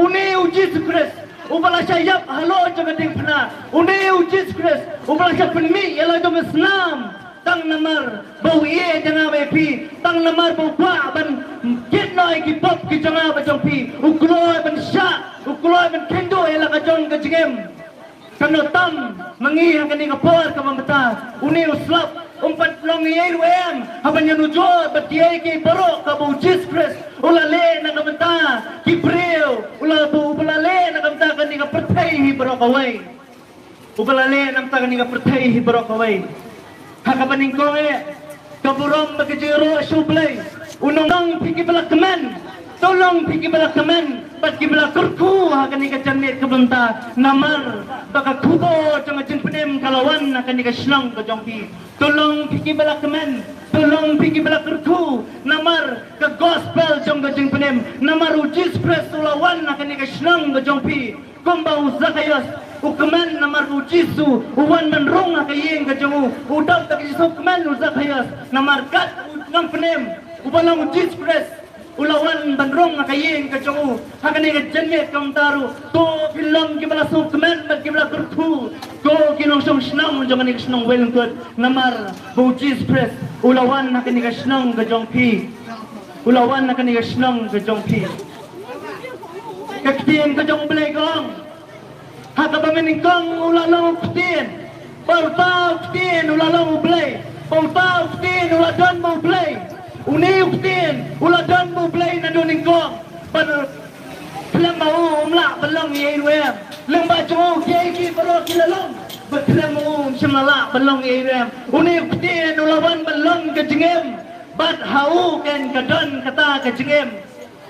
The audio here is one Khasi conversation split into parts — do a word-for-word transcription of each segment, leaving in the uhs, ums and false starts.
Une u Jisu Khrist uba la shah ïap halor jong ka diengphna. Une u Jisu Khrist uba la shah pynmih ïa la jong ka snam. Tang namar ba u ïeit ïa nga bad ïa phi, tang namar ba u kwah ban kit noh ïa ki pop ki jong nga bad jong phi, u kloi ban shah, u kloi ban kynduh ïa la ka jong ka jingim. Kano tam ma ngi ha kane ka por kaba mynta, une u slap um pat long ei ruh em ha ban ïanujor bad kiei kiei baroh kaba u Jisu Khrist u la leh na ka bynta ki briew, u la, u la leh na ka bynta kane ka pyrthei hi baroh kawei. Uba la leh na ka bynta kane ka pyrthei hi baroh kawei. Ha kaba nyngkong eh, ka burom bad ka jingïaroh sha U Blei. U ong, long phi kiba la kmen, to long phi kiba la kmen bad kiba la kyrkhu ha kane ka janmiet kaba mynta, namar ba ka khubor jong ka jingpynim ka la wan ha kane ka shnong ka jong phi. To long phi kiba la kmen, to long phi kiba la kyrkhu, namar ka gospel jong ka jingpynim, namar u Jisu Khrist u la wan ha kane ka shnong ka jong phi. Kumba u Zakhaios u kmen namar u Jisu u wan ban rung ha ka ïing ka jong u. U dap da ka jingsngewkmen u Zakhaios namar kat u nongpynim uba long u Jisu Khrist u la wan ban rung ha ka ïing ka jong u. Ha kane ka janmiet kaba mynta ruh, to phi long kiba la sngewkmen bad kiba la kyrkhu. Ko ki nongshong shnong jong kane ka shnong Wailamkot, namar ba u Jisu Khrist u la wan ha kane ka shnong ka jong phi. U la wan ha kane ka shnong ka jong phi. Ka ktien ka jong U Blei ka ong, ha kaba mynnyngkong u la long u ktien, bad uta u ktien u la long U Blei, bad uta u ktien u la don bad U Blei. Une u ktien u la don bad U Blei naduh nyngkong, bad khlem ma u ym lah ban long ei ruh em. Lyngba jong u kiei kiei baroh ki la long, bad khlem ma u ym shym la lah ban long ei ruh em. Une u ktien u la wan ban long ka jingim, bad ha u keiñ ka don kata ka jingim.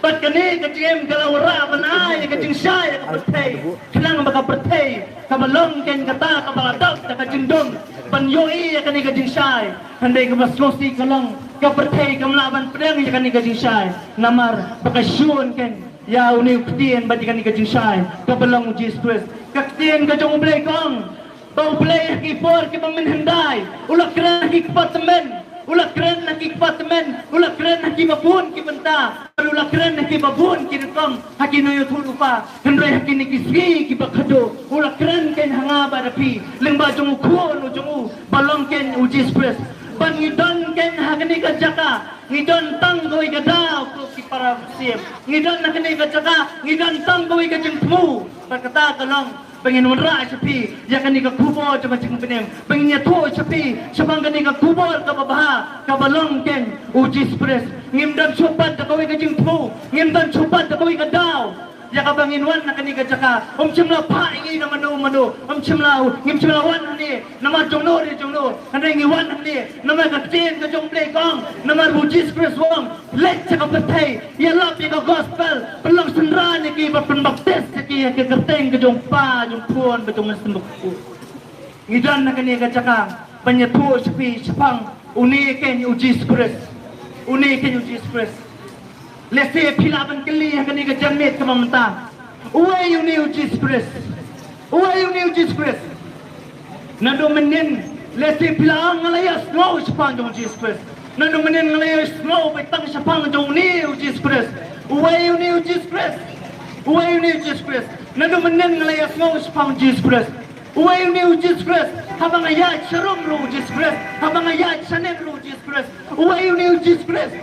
Bad kane ka jingim ka la wanrah ban ai ïa ka jingshai ïa ka pyrthei. Khnang ba ka pyrthei kaba long keiñ kata kaba la dap da ka jingdum ban ïohi ïa kane ka jingshai. Hynrei kaba sngewsih ka long, ka pyrthei kam lah ban pdiang ïa kane ka jingshai. Namar ba ka shun keiñ ïa une u ktien bad ïa kane ka jingshai kaba long u Jisu Khrist. Ka ktien ka jong U Blei ka ong, ba U Blei ha ki por kiba mynhyndai u la kren ha ki kpa tymmen, u la kren ha ki kpa tymmen, u la kren ha kiba bun ki bynta, bad u la kren ha kiba bun ki rukom, ha ki nongïathuhlypa. Hynrei ha kine ki sngi kiba khadduh u la kren keiñ ha nga bad ha phi lyngba jong u Khun u jong u ba long keiñ u Jisu Khrist. Bad ngi don keiñ ha kane ka jaka, ngi don tang kawei ka daw ko ki para mynsiem. Ngi don ha kane ka jaka, ngi don tang kawei ka jingthmu. Bad kata ka long ba ngin wanrah sha phi ïa kane ka khubor jong ka jingpynim, ba ngin ïathuh sha phi shaphang kane ka khubor kaba bha kaba long keiñ u Jisu Khrist. Ngim don shuh pat da kawei ka jingthmu, ngim don shuh pat da kawei ka daw ïa kaba ngin wan ha kane ka jaka. Ym shym la phah ïa ngi na mano mano, ym shym la, ngim shym la wan hangne namar jongno re jongno. Hynrei ngi wan hangne namar ka ktien ka jong U Blei ka ong, namar u Jisu Khrist u ong, leit sha ka pyrthei, ïalap ïa ka gospel, pynlong synran ïa ki bad pynbaptis ïa ki ha ka kyrteng ka jong u Kpa, jong u Khun bad jong u Mynsiem Bakhuid. Ngi don ha kane ka jaka ban ïathuh sha phi shaphang une keiñ u Jisu Khrist. Une keiñ u Jisu Khrist. Lehse phi lah ban kylli ha kane ka janmiet kaba mynta, uei une u Jisu Khrist? Uei une u Jisu Khrist? Naduh mynnin lehse phi la ong, nga la ïohsngew shaphang jong u Jisu Khrist. Naduh mynnin nga la ïohsngew beit tang shaphang jong une u Jisu Khrist. Uei une u Jisu Khrist? Uei une u Jisu Khrist? Naduh mynnin nga la ïohsngew shaphang u Jisu Khrist. Uei une u Jisu Khrist? Haba nga ïaid sharum ruh u Jisu Khrist. Haba nga ïaid shaneng ruh u Jisu Khrist. Uei une u Jisu Khrist?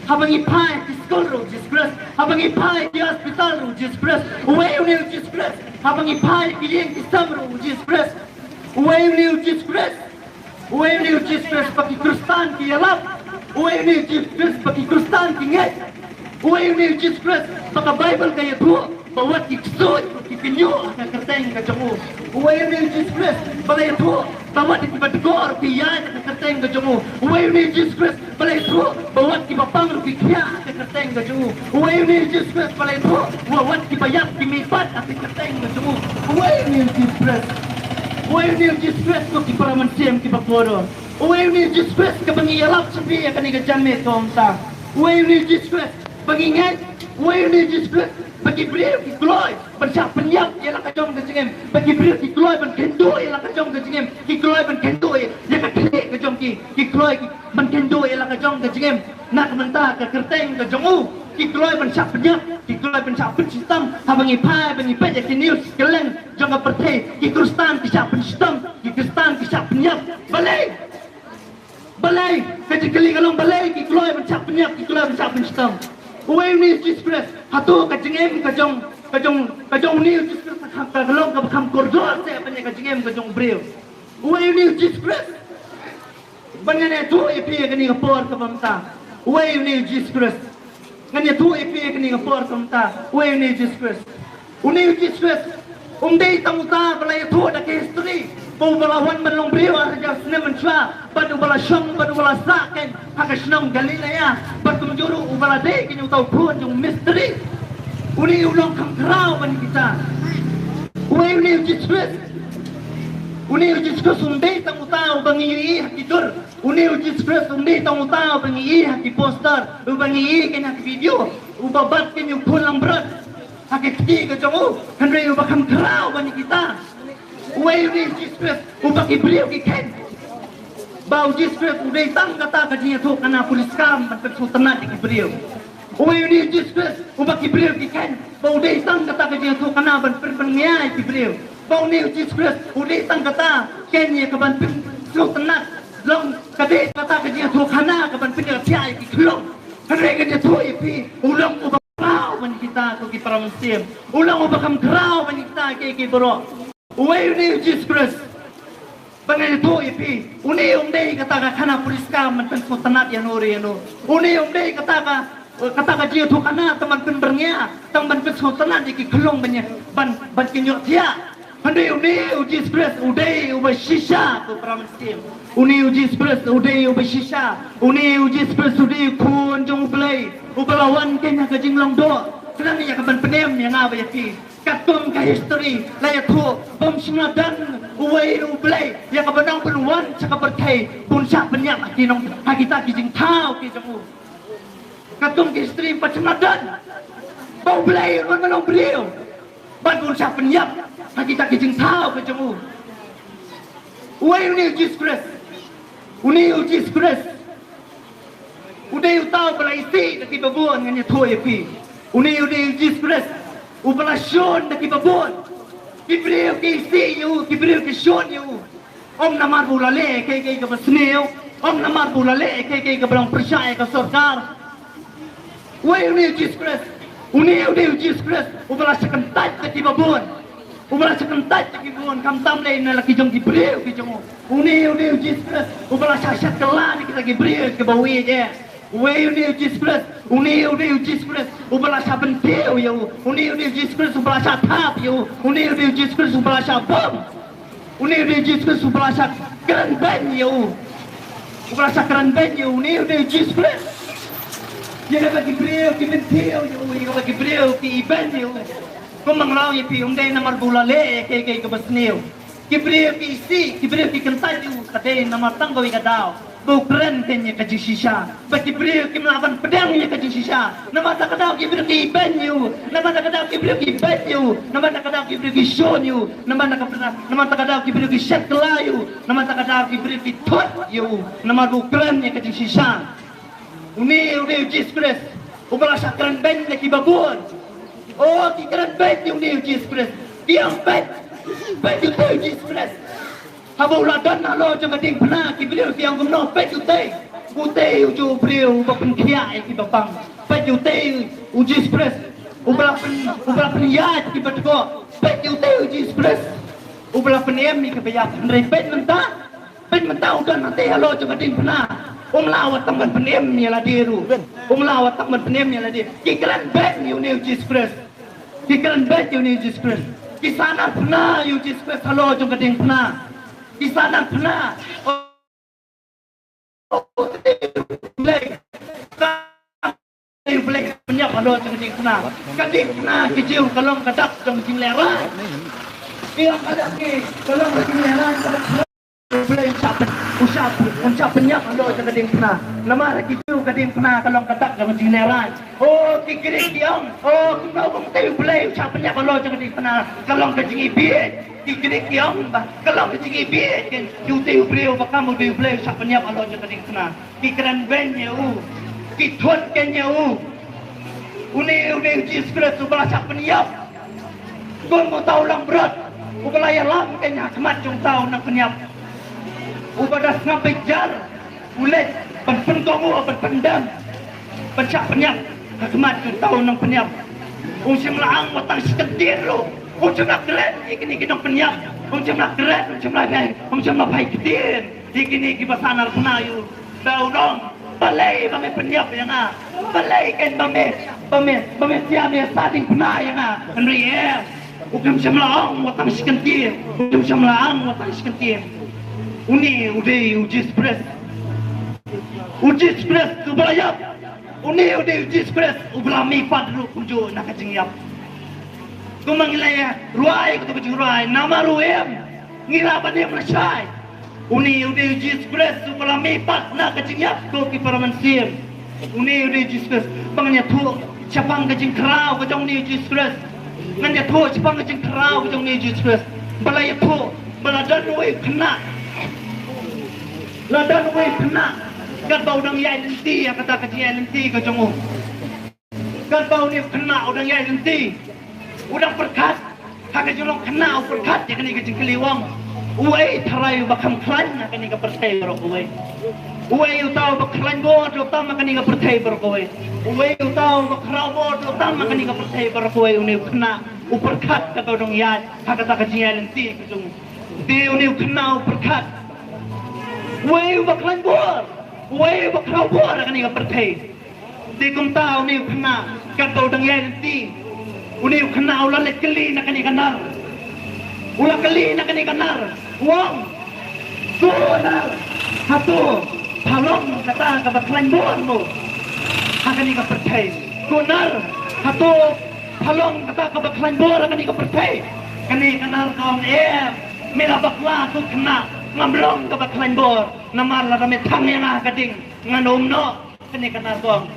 Haba ngi phai ki skul ruh u Jisu Khrist. Haba ngi phai ki hospital ruh u Jisu Khrist. Uei une u Jisu Khrist? Haba ngi phai ki ïing ki sem ruh u Jisu Khrist. Uei une u Jisu Khrist? Uei une u Jisu Khrist ba ki Khristan ki ïalap? Uei une u Jisu Khrist ba ki Khristan ki ngeit? Uei une u Jisu Khrist ba ka Baibl ka ïathuh ba wat ki ksuid ki kynñiuh ha ka kyrteng ka jong u? Uei une u Jisu Khrist ba la ïathuh ba wat kiba dkor ki ïaid ha ka kyrteng ka jong u? Uei une u Jisu Khrist ba la ïathuh ba wat kiba pang ruh ki khiah ha ka kyrteng ka jong u? Uei une u Jisu Khrist ba la ïathuh ba wat kiba ïap ki mihpat ha ka kyrteng ka jong u? Uei une u Jisu Khrist? Uei une u Jisu Khrist, ko ki para mynsiem kiba kordor? Uei une u Jisu Khrist kaba ngi ïalap sha phi ha kane ka janmiet kaba mynta? Uei une u Jisu Khrist ba ngi ngeit? Uei une u Jisu Khrist Ki briew ki kloi ban shah pynïap ïa la ka jong ka jingim. Ba ki briew ki kloi ban kynduh ïa la ka jong ka jingim. Ki kloi ban kynduh ïa ka thylliej ka jong ki. Ki kloi ki ban kynduh ïa la ka jong ka jingim. Na ka bynta ka kyrteng ka jong u. Ki kloi ban shah pynïap, ki kloi ban shah pynshitom. Haba ngi phai, ba ngi peit ïa ki news kylleng jong ka pyrthei. Ki Khristan ki shah pynshitom, ki Khristan ki shah pynïap. Balei? Balei, ka jingkylli ka long balei ki kloi ban shah pynïap, ki kloi ban shah pynshitom. Uwei une u Jisu Khrist, hato ka jingim ka jong, ka jong, ka jong une u Jisu Khrist ka, ka long kaba kham kordor seh ban ïa ka jingim ka jong u briew. Uwei une u Jisu Khrist. Ban ngan ïathuh ïa phi ha kane ka por kaba mynta. Uwei une u Jisu Khrist. Ngan ïathuh ïa phi ha kane ka por kaba mynta. Uwei une u Jisu Khrist. Une u Jisu Khrist um dei tang uta ba la ïathuh da ka history ba uba la wan ban long briew ar hajar snem mynshuwa, bad uba la shong, bad uba la sah kein ha ka shnong Galilea, bad kumjuh ruh uba la dei kein uta u khun jong u mistri. Une u long kham khraw ban kita. Uwei une u Jisu Khrist. Une u Jisu Khrist um dei tang uta uba ngi ïohi ha ki dur. Une u Jisu Khrist um dei tang uta uba ngi ïohi ha ki poster, uba ngi ïohi kein ha ki video, uba bat kein u khun langbrot ha ki kti ka jong u, hynrei uba kham khraw ban ïa kita. Uwei une u Jisu Khrist uba ki briew ki kheiñ ba u Jisu Khrist u dei tang kata ka jingïathuhkhana puriskam ban pynsngewtynnat ïa ki briew. Uwei une u Jisu Khrist uba ki briew ki kheiñ ba u dei tang kata ka jingïathuhkhana ban pynbyrngia ïa ki briew. Ba une u Jisu Khrist u dei tang kata kein ïa ka ban pynsngewtynnat, long ka dei kata ka jingïathuhkhana ka ban pynïathiah ïa ki khlong. Hynrei ngan ïathuh ïa phi, u long uba khraw ban kita ko ki para mynsiem. U long uba kham khraw ban kita ki, ki baroh. Uwei une u Jisu Khrist. Ba ngan ïathuh ïa phi, une um dei kata ka khana puriskam ban pynsngewtynnat ïano re ïano. Une um dei kata ka, kata ka jingïathuhkhana tang ban pynbyrngia, tang ban pynsngewtynnat ïa ki khlong ban ïa, ban, ban pynïathiah. Hynrei une u Jisu Khrist u dei uba shisha ko para mynsiem. Une u Jisu Khrist u dei uba shisha. Une u Jisu Khrist u dei u khun jong u Blei uba la wan kein ha ka jinglong doh. Khnang ïa ka ban pynim ïa nga bad ïa phi. Katkum ka history la ïathuh, bym shym la don uwei u Blei ïa kaba nang pynwan sha ka pyrthei bun shah pynïap ha ki nong, ha kita ki jingthaw ki jong u. Katkum ka history bym shym la don ba u Blei un wan ban long briew bad bun shah pynïap ha kita ki jingthaw ki jong u. Uwei une u Jisu Khrist. Une u Jisu Khrist. U dei uta uba la isih da kiba bun, ngan ïathuh ïa phi. Une u dei u Jisu Khrist uba la shun da kiba bun. Ki briew ki isih ïa u, ki briew ki shun ïa u. Ym namar ba u la leh kaei kaei kaba sniew, ym namar ba u la leh kaei kaei kaba long pyrshah ïa ka sorkar. Uwei une u Jisu Khrist. Une u dei u Jisu Khrist uba la shah kyntait da kiba bun. Uba la shah kyntait da kiba bun, khamtam lei na la ki jong ki briew ki jong u. Une u dei u Jisu Khrist uba la shah shet kylla na kita ki briew kiba wit eh. Uwei une u Jisu Khrist. Une u dei u Jisu Khrist uba la shah byntiew ïa u. Une u dei u Jisu Khrist uba la shah thap ïa u. Une u dei u Jisu Khrist uba la shah bom. Une u dei u Jisu Khrist uba la shah kren beiñ ïa u. Uba la shah kren beiñ ïa u. Une u dei u Jisu Khrist. Ïa kaba ki briew ki byntiew ïa u, ïa kaba ki briew ki ibeiñ ïa u. Kumba nga la ong ïa phi, um dei namar ba u la leh kaei kaei kaba sniew. Ki briew ki isih, ki briew ki kyntait ïa u, ka dei namar tang kawei ka daw. Ba u kren kein ïa ka jingshisha. Ba ki briew kim lah ban pdiang ïa ka jingshisha. Namar kata ka daw ki briew ki beiñ ïa u. Namar kata ka daw ki briew ki beiñ ïa u. Namar kata ka daw ki briew ki shun ïa u. Namar kata ka, namar kata ka daw ki briew ki shet kylla ïa u. Namar kata ka daw ki briew ki thut ïa u. Namar ba u kren ïa ka jingshisha. Une u dei u Jisu Khrist uba la shah kren beiñ da kiba bun. O, ki kren beiñ ïa une u Jisu Khrist. Ki ong peit, peit utei u Jisu Khrist. Haba u la don halor jong ka diengphna, ki briew ki ong kumno, peit utei. Utei u ju u briew uba pynkhiah ïa kiba pang. Peit utei u Jisu Khrist uba la pyn, uba la pynïaid kiba tkoh. Peit utei u Jisu Khrist uba la pynim ïa kiba ïap. Hynrei peit mynta, peit mynta u don hangtei halor jong ka diengphna. Um lah wat tang ban pynim ïa lade ruh. Um lah wat tang ban pynim ïa lade. Ki kren beiñ ïa une u Jisu Khrist. Ki kren beiñ ïa une u Jisu Khrist. Ki sahnarphna ïa u Jisu Khrist halor jong ka diengphna. Ki sahnarphna. O, Blei. Ka Blei ka pynïap halor jong ka diengphna. Ka diengphna ki Jiw ka long ka dak jong ka jinglehrain. Ki long ka dak ki, ka long ka jinglehrain, ka dak. Blei un shah pyn-, un shah, un shah pynïap halor jong ka diengphna. Namar ki tei ka diengphna ka long ka dak jong ka jinglehraiñ. O ki Grik ki ong, o kumno kumtei U Blei un shah pynïap halor jong ka diengphna, ka long ka jingibieit. Ki Grik ki ong ba ka long ka jingibieit, kin, u dei u briew ba kam, u dei U Blei un shah pynïap halor jong ka diengphna. Ki kren beiñ ïa u, ki thut keiñ ïa u. Une u dei U Jisu Khrist uba la shah pynïap. Kum uta u langbrot uba la ïalam keiñ ha khmat jong uta u nongpynïap, uba da sngap beit jar, u leit ban pynkohnguh, ban pyndem, ban shah pynïap ha khmat jong uta u nongpynïap. Um shym la ong wat tang shi kyntien ruh. Um shym la kren ïa kine ki nongpynïap. Um shym la kren, um shym la phai, um shym la phai ktien ïa kine kiba sah narphna ïa u. Ba u ong, balei ba me pynïap ïa nga? Balei keiñ ba me, ba me, ba me thiah, me sah diengphna ïa nga? Hynrei em, u kum shym la ong wat tang shi kyntien, u kum shym la ong wat tang shi kyntien. Une u dei U Jisu Khrist. U Jisu Khrist uba la ïap. Une u dei U Jisu Khrist uba la mihpat ruh kumjuh na ka jingïap. Kumba ngi la ïa rwai kato ka jingrwai, namar u im, ngi lah ban im lashai. Une u dei U Jisu Khrist uba la mihpat na ka jingïap, ko ki para mynsiem. Une u dei U Jisu Khrist. Ba ngan ïathuh shaphang ka jingkhraw ka jong une U Jisu Khrist. Ngan ïathuh shaphang ka jingkhraw ka jong une U Jisu Khrist. Ba la ïathuh ba la don uwei u khynnah, la don uwei u khynnah katba u dang ïaid lynti ïa kata ka jingïaid lynti ka jong u. Katba une u khynnah u dang ïaid lynti, u dang pyrkhat. Ha ka jinglong khynnah u pyrkhat ïa kane ka jingkylli, u ong, uei tharai uba kham khlaiñ ha kane ka pyrthei baroh kawei? Uei uta uba khlaiñ bor doh tam ha kane ka pyrthei baroh kawei? Uei uta uba khraw bor doh tam ha kane ka pyrthei baroh kawei? Une u khynnah u pyrkhat katba u dang ïaid ha kata ka jingïaid lynti ka jong u. Te une u khynnah u pyrkhat, uei uba khlaiñ bor, uei uba khraw bor ha kane ka pyrthei? Te kumta une u khynnah katba u dang ïaid lynti, une u khynnah u la leit kylli na kane ka nar. U la kylli na kane ka nar, u ong, ko nar, hato pha long kata kaba khlaiñ bor mo ha kane ka pyrthei? Ko nar, hato pha long kata kaba khlaiñ bor ha kane ka pyrthei? Kane ka nar ka ong, em, me la bakla ko khynnah, ngam long kaba khlaiñ bor. Namar lada me thang ïa nga ha ka ding, ngan ym noh, kane ka nar ka ong.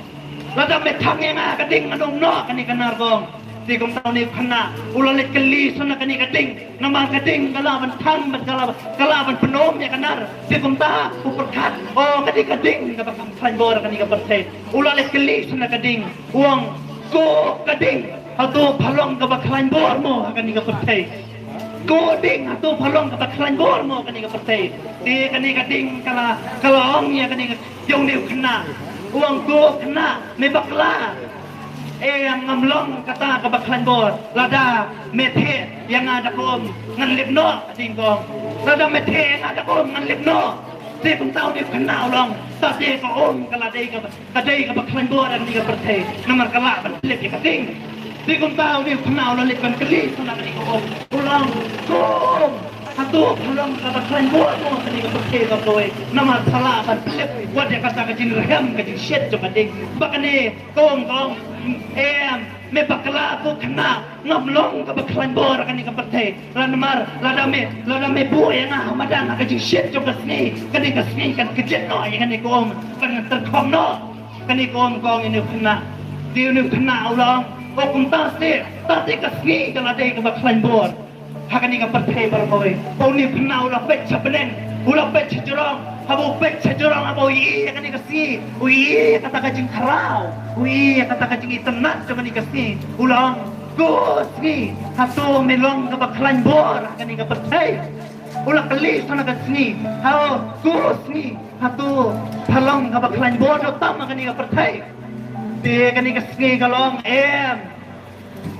Lada me thang ïa nga ha ka ding, ngan ym noh, kane ka nar ka ong. Te kumta une u khynnah u la leit kylli sha na kane ka ding. Namar ka ding ka lah ban thang, ban, ka lah, ka lah ban pynum ïa ka nar. Te kumta u pyrkhat, o, ka dei ka ding kaba kham khlaiñ bor ha kane ka pyrthei. U la leit kylli sha na ka ding, u ong, ko ka ding, hato pha long kaba khlaiñ bor mo ha kane ka pyrthei? Ko ding, hato pha long kaba khlaiñ bor mo ha kane ka pyrthei? Te kane ka ding ka la, ka la ong ïa kane ka, ïa une u khynnah, u ong, ko khynnah, me bakla. Em, ngam long kata kaba khlaiñ bor. Lada me theh ïa nga da ka um, ngan lip noh, ka ding ka ong. Lada me theh ïa nga da ka um, ngan lip noh. Te kumta une u khynnah u la ong, ta te ka um ka la dei kaba, ka dei kaba khlaiñ bor ha kane ka pyrthei, namar ka lah ban lip ïa ka ding. Te kumta une u khynnah u la leit ban kylli sha na kane ka um, u la ong, ko um, hato pha long kaba khlaiñ bor mo ha kane ka pyrthei baroh kawei? Namar pha lah ban lip wat ïa kata ka jingrhem, ka jingshit jong ka ding. Ba kane ka um ka ong, em, me bakla ko khynnah, ngam long kaba khlaiñ bor ha kane ka pyrthei. Lada mar, lada me, lada me buh ïa nga ha madan ha ka jingshit jong ka sngi, kane ka sngi kan kjit noh ïa kane ka um, kan tyrkhong noh. Kane ka um ka ong ïa une u khynnah. Te une u khynnah u la ong, o kumta seh, ta te ka sngi ka la dei kaba khlaiñ bor ha kane ka pyrthei baroh kawei. Ba une u khynnah u la peit sha bneng, u la peit sha jrong. Haba u peit sha jrong, haba u ïohi ïa kane ka sngi, u ïohi ïa kata ka jingkhraw, u ïohi ïa kata ka jingitynnad jong kane ka sngi, u la ong, ko sngi, hato me long kaba khlaiñ bor ha kane ka pyrthei? U la kylli sha na ka sngi, hao, ko sngi, hato pha long kaba khlaiñ bor doh tam ha kane ka pyrthei? Te kane ka sngi ka la ong, em,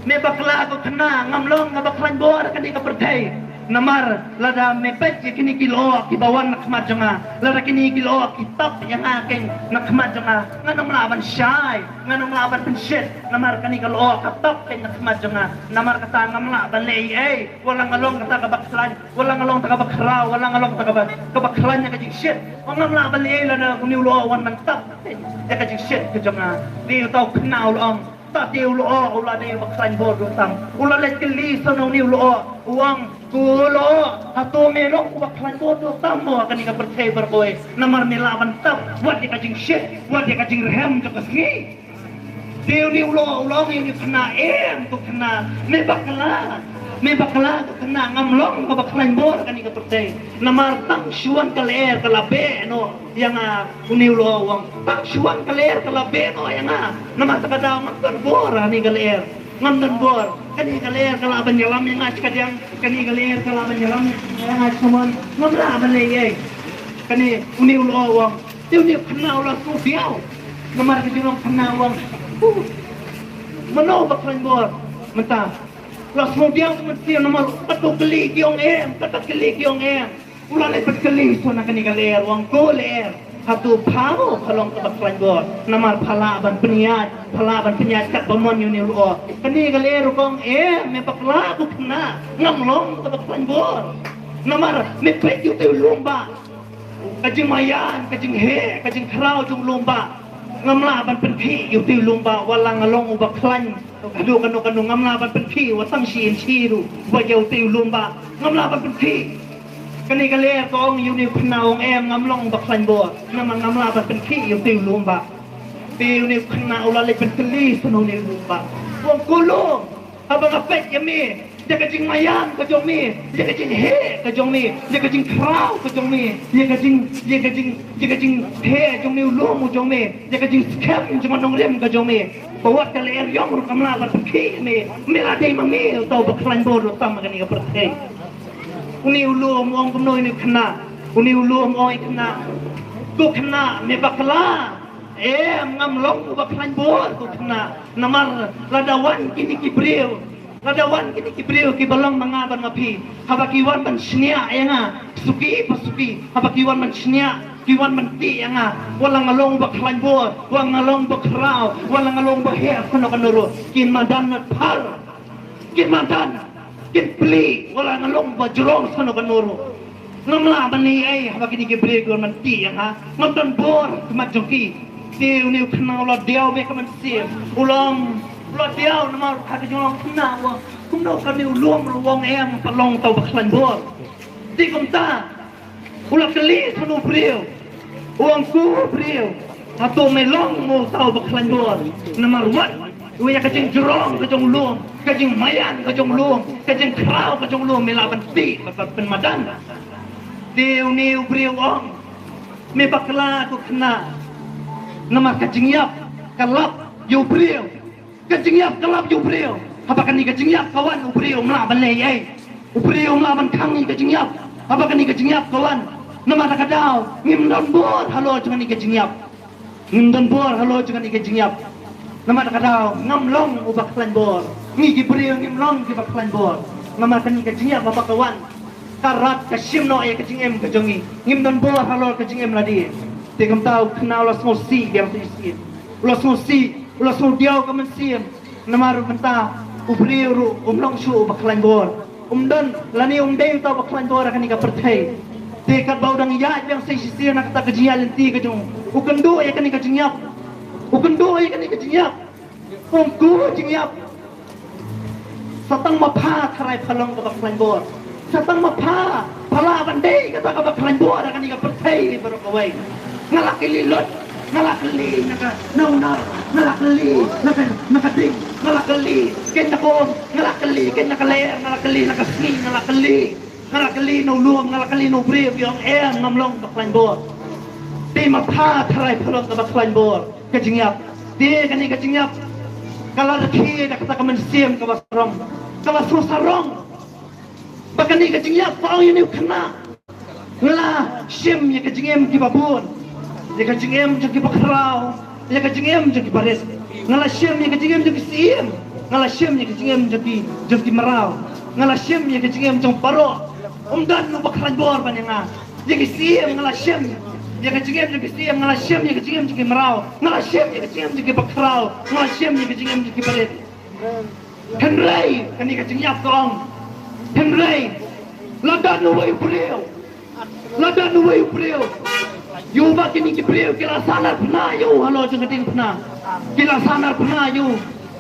me bakla ko khynnah, ngam long kaba khlaiñ bor ha kane ka pyrthei. Namar lada me peit ïa kine ki lyoh kiba wan na khmat jong nga, lada kine ki lyoh ki tap ïa nga keiñ na khmat jong nga, ngan ym lah ban shai, ngan ym lah ban pynshit. Namar kane ka lyoh ka tap keiñ na khmat jong nga. Namar kata ngam lah ban leh ei ei. Wat la nga long kata kaba khlaiñ, wat la nga long kata kaba khraw, wat la nga long kata kaba, kaba khlaiñ ïa ka jingshit, wat ngam lah ban leh ei ei lada une u lyoh u wan ban tap ïa ka jingshit ka jong nga. Te uta u khynnah u la ong, ta te u lyoh u la dei uba khlaiñ bor doh tam. U la leit kylli sha na une u lyoh, u ong, Kulo, hato me long uba khlaiñ bor? To tam mo ha kane ka pyrthei baroh kawei. Namar me lah ban tap wat ïa ka jingshit, wat ïa ka jingrhem jong ka sngi. Te une u lo, u long ïa une u khynnah, em, ko khynnah, me bakla. Me bakla ko khynnah, ngam long kaba khlaiñ bor ha kane ka pyrthei. Namar tang shuwa ka lyer ka la beh noh ïa nga, une u lo u ong. Tang shuwa ka lyer ka la beh noh ïa nga. Namar kata ka daw ngam don bor ha kane ka lyer. Ngam don bor. Kane ka lyer ka lah ban ïalam ïa nga shikatdang. Kane ka lyer ka lah ban ïalam ïa nga sha mon. Ngam lah ban leh ei. Kane une u lo u ong. Te une u khynnah u la sngewdiaw. Namar ka jinglong khynnah u ong. Uh. Mano ba khlaiñ bor mynta? U la sngewdiaw ka mynsiem namar katto kylli ki ong em, katto kylli ki ong em. U la leit bad kylli shuwa na kane ka lyer, u ong ko lyer. Hato pha mo pha long kaba khlaiñ bor? Namar pha lah ban pynïaid, pha lah ban pynïaid katba mon ïa une u lyoh. Kane ka lyer ruh ka ong em, me bakla ko khynnah, ngam long kaba khlaiñ bor. Namar me peit ïa utei u lum ba ka jingmaïan, ka jingheh, ka jingkhraw jong u lum ba. Ngam lah ban pynkhih ïa utei u lum ba, wat la nga long uba khlaiñ haduh kano kano, ngam lah ban pynkhih, wat tang shi inshi ruh, wat ïa utei u lum ba. Ngam lah ban pynkhih. Kane ka lyer ka ong ïa une u khynnah, ong em, ngam long uba khlaiñ bor. Namar ngam lah ban pynkhih ïa utei u lum ba. Te une u khynnah u la leit ban kylli sha une u lum ba. U ong ko lum, haba nga peit ïa me, ïa ka jingmaïan ka jong me, ïa ka jingheh ka jong me, ïa ka jingkhraw ka jong me, ïa ka jing, ïa ka jing, ïa ka jingheh jong une u lum u jong me, ïa ka jingskhem jong ka nongrim ka jong me. Ba wat ka lyer ïong ruh kam lah ban pynkhih ïa me, me la dei ma me uta uba khlaiñ bor ruh tam ha kane ka pyrthei. Une u lum u ong kumno ïa une u khynnah? Une u lum u ong ïa u khynnah, ko khynnah, me bakla. Em, ngam long uba khlaiñ bor ko khynnah. Namar lada wan kine ki briew, lada wan kine ki briew kiba long ma nga bad ma phi, haba ki wan ban shniah ïa nga suki pa suki, haba ki wan ban shniah, ki wan ban tih ïa nga, wat la nga long uba khlaiñ bor, wat la nga long uba khraw, wat la nga long uba heh kano kano ruh, kin madan na phar. Kin madan, kin plie, wat la nga long ba jrong shano kano ruh. Ngam lah ban leh ei haba kine ki briew ki wan ban tih ïa nga. Ngam don bor ha khmat jong ki. Te une u khynnah u la diaw bha ka mynsiem. U long, u la diaw namar ka jinglong khynnah u ong, kumno kane u lum ruh u ong em, pat long uta uba khlaiñ bor. Te kumta u la kylli sha une u briew. U ong, ko briew, hato me long mo uta uba khlaiñ bor? Namar wat ïa ka jingjrong ka jong u lum, ka jingmaïan ka jong u lum, ka jingkhraw ka jong u lum me lah ban tih bad ban pynmadan. Te une u briew u ong, me bakla ko khynnah. Namar ka jingïap ka lap ïa u briew. Ka jingïap ka lap ïa u briew. Haba kane ka jingïap ka wan, u briew um lah ban leh ei. U briew um lah ban khang ïa ka jingïap haba kane ka jingïap ka wan. Namar kata ka daw ngim don bor halor jong kane ka jingïap. Ngim don bor halor jong kane ka jingïap. Namar kata ka daw ngam long uba khlaiñ bor. Ngi ki briew ngim long kiba khlaiñ bor. Namar kane ka jingïap haba ka wan, ka rat ka shim noh ïa ka jingim ka jong ngi. Ngim don bor halor ka jingim lade. Te kumta u khynnah u la sngewsih biang shisien. U la sngewsih, u la sngewdiaw ka mynsiem. Namar mynta u briew ruh um long shuh uba khlaiñ bor. Um don lane um dei uta uba khlaiñ bor ha kane ka pyrthei. Te katba u dang ïaid biang shisien na kata ka jingïaid lynti ka jong u, u kynduh ïa kane ka jingïap. U kynduh ïa kane ka jingïap. Ong, ko jingïap, sa tang ma pha tharai pha long kaba khlaiñ bor. Sa tang ma pha pha lah ban dei kata kaba khlaiñ bor ha kane ka pyrthei baroh kawei. Nga la kylli lut, nga la kylli na ka, na u nar, nga la kylli na ka, na ka ding, nga la kylli keiñ na ka um, nga la kylli keiñ na ka lyer, nga la kylli na ka sngi, nga la kylli, nga la kylli na u lum, nga la kylli na u briew, ki ong em, ngam long ba khlaiñ bor. Te ma pha tharai pha long kaba khlaiñ bor. Ka jingïap, te kane ka jingïap ka la rkhie da kata ka mynsiem kaba sarong, kaba sngewsarong. Ba kane ka jingïap ka ong ïa une u khynnah, nga la shim ïa ka jingim kiba bun, ïa ka jingim jong kiba khraw, ïa ka jingim jong kiba rit. Nga la shim ïa ka jingim jong ki syiem, nga la shim ïa ka jingim jong ki, jong ki mraw. Nga la shim ïa ka jingim jong baroh. Um don uba khlaiñ bor ban ïa nga. Ïa ki syiem nga la shim, ïa ka jingim jong ki syiem nga la shim, ïa ka jingim jong ki mraw nga la shim, ïa ka jingim jong kiba khraw nga la shim, ïa ka jingim jong kiba rit. Hynrei kane ka jingïap ka ong, hynrei lada uwei u briew, lada uwei u briew, ïa uba kine ki briew ki la sahnarphna ïa u halor jong ka diengphna, ki la sahnarphna ïa u.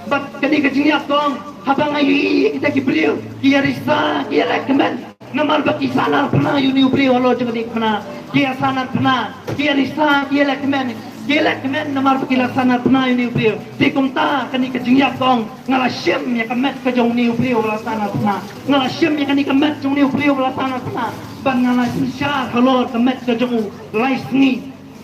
Bad kane ka jingïap ka ong, haba nga ïohi ïa kita ki briew ki ïa risa, ki ïa leh kmen, namar ba ki sahnarphna ïa une u briew halor jong kane ka khana. Ki ïa sahnarphna, ki ïa risa, ki ïa leh kmen, ki ïa leh kmen namar ba ki la sahnarphna ïa une u briew. Te kumta kane ka jingïap ka ong, nga la shim ïa ka met ka jong une u briew ba la sahnarphna. Nga la shim ïa kane ka met jong une u briew ba la sahnarphna, bad nga la synshar halor ka met ka jong u lai sngi.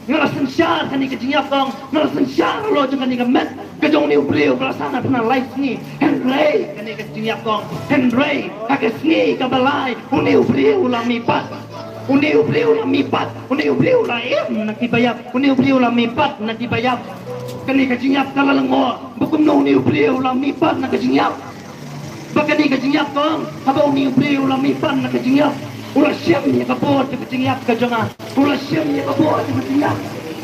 Nga la synshar kane ka jingïap ka ong, nga la synshar halor jong kane ka met ka jong une u briew ba la sahnarphna lai sngi. Hynrei kane ka jingïap ka ong, hynrei ha ka sngi kaba lai une u briew u la mihpat. Une u briew u la mihpat, une u briew u la im na kiba ïap, une u briew u la mihpat na kiba ïap. Kane ka jingïap ka la lyngngoh ba kumno une u briew u la mihpat na ka jingïap. Ba kane ka jingïap ka ong, haba une u briew u la mihpat na ka jingïap, u la shim ïa ka bor jong ka jingïap ka jong nga. U la shim ïa ka bor jong ka jingïap.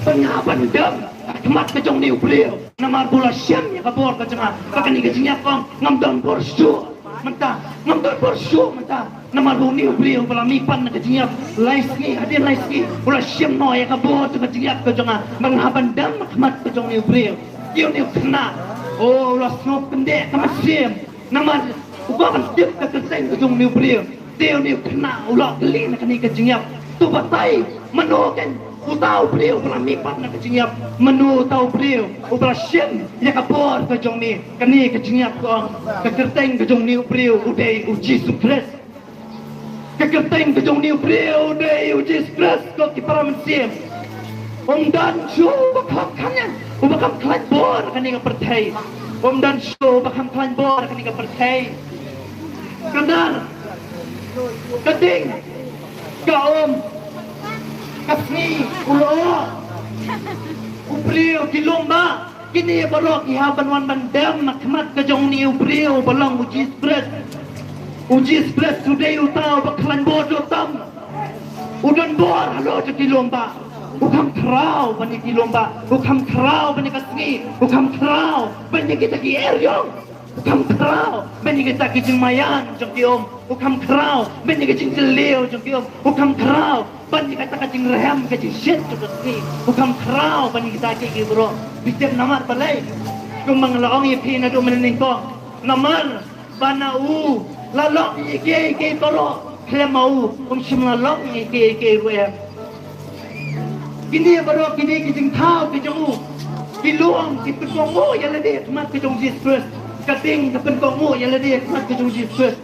Ba nga ban dem ha khmat ka jong une u briew, namar ba u la shim ïa ka bor ka jong nga. Ba kane ka jingïap ka ong, ngam don bor shuh mynta, ngam don bor shuh mynta, namar ba une u briew ba la mihpat na ka jingïap lai sngi, hadien lai sngi u la shim noh ïa ka bor jong ka jingïap ka jong nga. Ba nga ban dem ha khmat ka jong une u briew. Te une u khynnah, oh, u la sngewkhyndai ka mynsiem. Namar u kwah ban tip ka kyrteng ka jong une u briew. Te une u khynnah u la kylli na kane ka jingïap, to batai, mano keiñ uta u briew uba la mihpat na ka jingïap? Mano uta u briew uba la shim ïa ka bor ka jong me? Kane ka jingïap ka ong, ka kyrteng ka jong une u briew u dei u Jisu Khrist. Ka kyrteng ka jong une u briew u dei u Jisu Khrist, ko ki para mynsiem. Ym don shuh uba kham khlaiñ, uba kham khlaiñ bor ha kane ka pyrthei. Ym don shuh uba kham khlaiñ bor ha kane ka pyrthei. Ka nar, ka ding, ka um, ka sngi, u lyoh, u briew, ki lum bah. Kine baroh ki hap ban wan ban dem ha khmat ka jong une u briew ba long u Jisu Khrist. U Jisu Khrist u dei uta uba khlaiñ bor doh tam. U don bor halor jong ki lum bah. U kham khraw ban ïa ki lum bah. U kham khraw ban ïa ka sngi. U kham khraw ban ïa kita ki eriong. U kham khraw ban ïa kita ki jingmaïan jong ki um. U kham khraw ban ïa ka jingjylliew jong ki um. U kham khraw ban ïa kata ka jingrhem ka jingshit jong ka sngi. U kham khraw ban ïa kita kiei kiei baroh. Phi tip namar balei? Kumba nga la ong ïa phi naduh mynne nyngkong. Namar ba na u la long ïa kiei kiei baroh, khlem ma u ym shym la long ïa kiei kiei ruh em. Kine baroh kine ki jingthaw ki jong u ki long ki pynkohnguh ïa lade ha khmat ka jong u Jisu Khrist. Ka ding ka pynkohnguh ïa lade ha khmat ka jong u Jisu Khrist.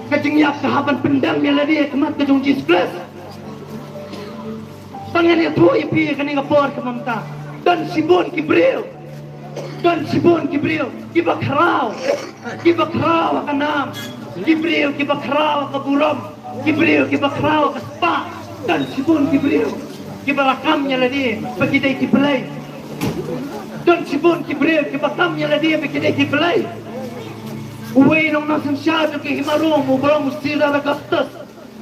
Ka jingïap ka hap ban pyndem ïa lade ha khmat ka jong u Jisu Khrist. Tang ngan ïathuh ïa phi kane ka por kaba mynta. Don shibun ki briew, don shibun ki briew kiba khraw, kiba khraw ha ka nam, ki briew kiba khraw ha ka burom, ki briew kiba khraw ha ka spah. Don shibun ki briew kiba la kam ïa lade ba ki dei ki blei. Don shibun ki briew kiba kam ïa lade ba ki dei ki blei. Uwei u nongsynshar jong ki hima Rom uba long u Caesar Augustus,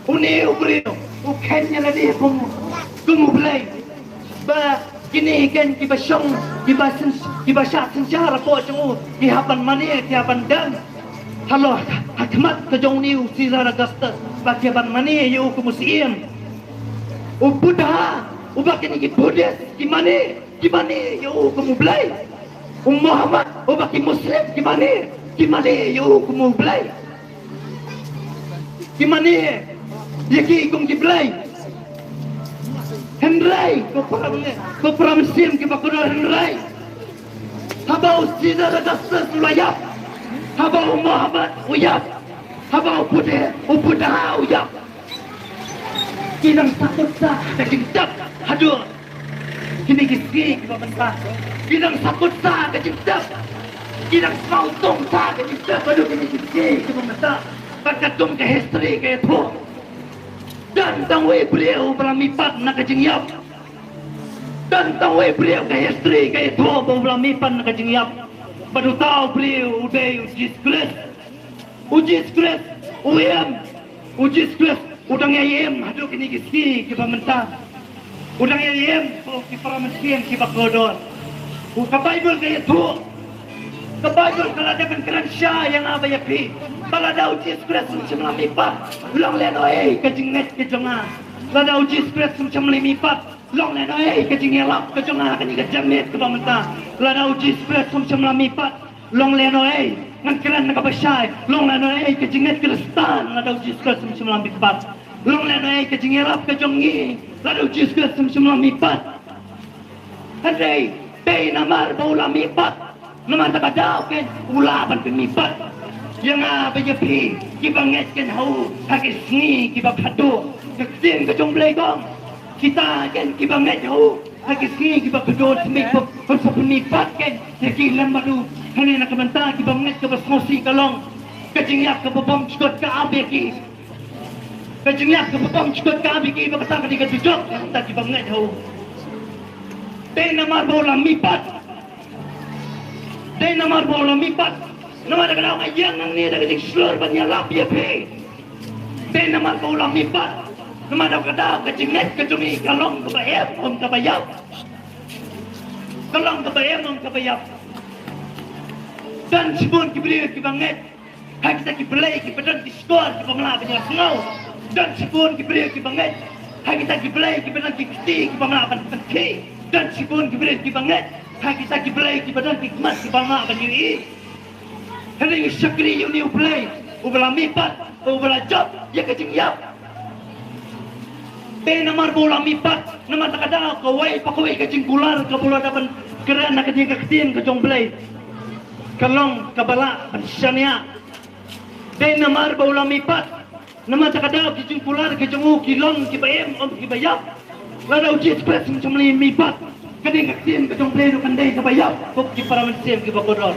une u briew u kheiñ ïa lade kum, kum u blei. Ba kine keiñ kiba shong, kiba syn-, kiba shah synshar hapoh jong u, ki hap ban mane, ki hap ban dem halor ha khmat ka jong une u Caesar Augustus, ba ki hap ban mane ïa u kum u syiem. U Buddha uba kine ki Buddhist ki mane, ki mane ïa u kum u blei. U Muhammad uba ki Muslim ki mane, ki mane ïa u kum u blei. Ki mane ïa ki kum ki blei. Hynrei ko para, ko para mynsiem kiba kordor, hynrei haba u Caesar Augustus u la ïap, haba u Muhammad u ïap, haba u Buddha, u Buddha u ïap, ki nang sahkut sah ka jingtep haduh kine ki sngi kiba mynta. Ki nang sahkut sah ka jingtep, ki nang sngewtung sah ka jingtep haduh kine ki sngi kiba mynta. Bad katkum ka history ka ïathuh, don tang uwei u briew uba la mihpat na ka jingïap. Don tang uwei u briew, ka history ka ïathuh ba uba la mihpat na ka jingïap. Bad uta u briew u dei u Jisu Khrist. U Jisu Khrist u im. U Jisu Khrist u dang ïai im haduh kine ki sngi kiba mynta. U dang ïai im, ko ki para mynsiem kiba kordor. Ka Baibl ka ïathuh, ka Baibl ka la dep ban kren sha ïa nga bad ïa phi ba lada u Jisu Khrist um shym la mihpat, long lehnohei ka jingngeit ka jong nga. Lada u Jisu Khrist um shym la mihpat, long lehnohei ka jingïalap ka jong nga ha kane ka janmiet kaba mynta. Lada u Jisu Khrist um shym la mihpat, Long lehnohei ngan kren na kaba shai, long lehnohei ka jingngeit Khristan lada u Jisu Khrist um shym la mihpat. Long lehnohei ka jingïarap ka jong ngi lada u Jisu Khrist um shym la mihpat. Hynrei dei namar ba u la mihpat, namar kata ka daw kein u lah ban pynmihpat ïa nga bad ïa phi kiba ngeit kein ha u ha ki sngi kiba khadduh. Ka ktien ka jong U Blei ka ong, kita kein kiba ngeit ha u ha ki sngi kiba khadduh, smiej ba un sa pynmihpat kein ïa ki lem bad u. Hangne na ka bynta kiba ngeit kaba sngewsih ka long ka jingïap kaba bymjukut ka ap ïa ki. Ka jingïap kaba bymjukut ka ap ïa ki, bad kata ka dei ka dujok ïa kita kiba ngeit ha u. Dei namar ba u la mihpat. Dei namar ba u la mihpat. Namar kata ka daw nga ïeng hangne da ka jingshlur ban ïarap ïa phi. Dei namar ba u la mihpat. Namar kata ka daw ka jingngeit ka jong ngi ka long kaba im, ym kaba ïap. Ka long kaba im, ym kaba ïap. Don shibun ki briew kiba ngeit ha kita ki blei kiba don ki shkor kiba ym lah ban ïasngew. Don shibun ki briew kiba ngeit ha kita ki blei kiba don ki kti kiba ym lah ban pynkhih. Don shibun ki briew kiba ngeit ha kita ki blei kiba don ki khmat kiba ym lah ban ïohi. Hynrei ngi shakri ïa une U Blei uba la mihpat, uba la jop ïa ka jingïap. Dei namar ba u la mihpat, namar kata ka daw kawei pa kawei ka jingkular kaba u la dep ban kren na ka jingkren ka ktien ka jong U Blei ka long kaba lah ban shaniah. Dei namar ba u la mihpat, namar kata ka daw ki jingkular ki jong u ki long kiba im, ym kiba ïap. Lada u Jisu Khrist um shym la mihpat, ka dei ka ktien ka jong U Blei ruh kan dei kaba ïap, ko ki para mynsiem kiba kordor.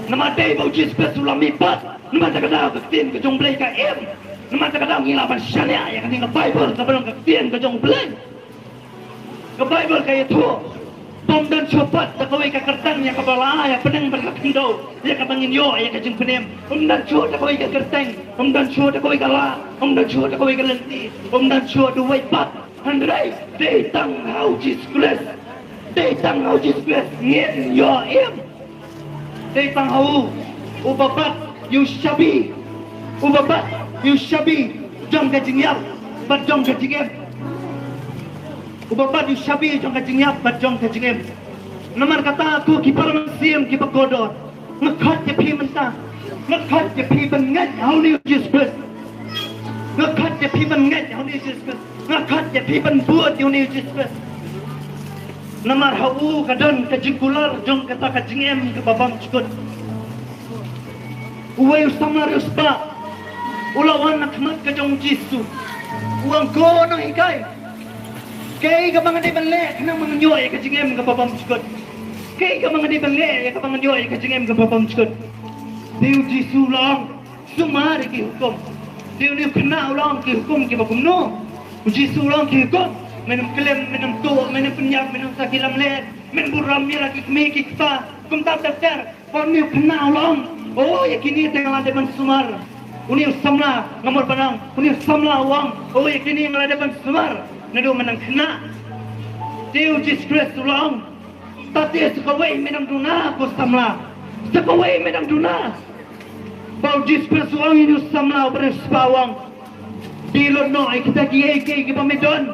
Namar dei ba u Jisu Khrist u la mihpat, namar kata ka daw ka ktien ka jong U Blei ka im. Namar kata ka daw ngi lah ban shaniah ïa kane ka Baibl kaba long ka ktien ka jong U Blei. Ka Baibl ka ïathuh ba ym don shuh pat da kawei ka kyrteng ïa kaba la ai ha bneng bad ha khyndew ïa kaba ngin ïoh ïa ka jingpynim. Ym don shuh da kawei ka kyrteng, ym don shuh da kawei ka lad, ym don shuh da kawei ka lynti, ym don shuh da uwei pat. Hynrei dei tang ha u Jisu Khrist. Dei tang ha u Jisu Khrist ngin ïoh im. Dei tang ha u, uba bat ïa u shabi, uba bat ïa u shabi jong ka jingïap bad jong ka jingim. Uba bat ïa u shabi jong ka jingïap bad jong ka jingim. Namar kata, ko ki para mynsiem kiba kordor, nga khot ïa phi mynta, nga khot ïa phi ban ngeit ha une u Jisu Khrist. Nga khot ïa phi ban ngeit ha une u Jisu Khrist. Nga khot ïa phi ban bud ïa une u Jisu Khrist. Namar ha u ka don ka jingkular jong kata ka jingim kaba bymjukut. Uwei u samla riewspah u la wan na khmat ka jong u Jisu. U ong, ko nonghikai, kaei kaba nga dei ban leh khnang ba ngan ïoh ïa ka jingim kaba bymjukut? Kaei kaba nga dei ban leh ïa kaba ngan ïoh ïa ka jingim kaba bymjukut? Te u Jisu u la ong, sumar ïa ki hukum. Te une u khynnah u la ong, ki hukum kiba kumno? U Jisu u la ong, ki hukum: men ym klim, men ym tuh, men ym pynïap, men ym sakhi lamler, men burom ïa la ki kmie ki kpa. Kumta ter ter. Bad une u khynnah u la ong, o, ïa kine te nga la dep ban sumar. Une u samla, nga mut ban ong, une u samla u ong, o, ïa kine nga la dep ban sumar naduh mynba nga khynnah. Te u Jisu Khrist u la ong, ta te sa kawei men ym duna, ko samla. Sa kawei men ym duna. Bad u Jisu Khrist u ong ïa une u samla uba riewspah, u ong, phi lut noh ïa kita kiei kiei kiba me don,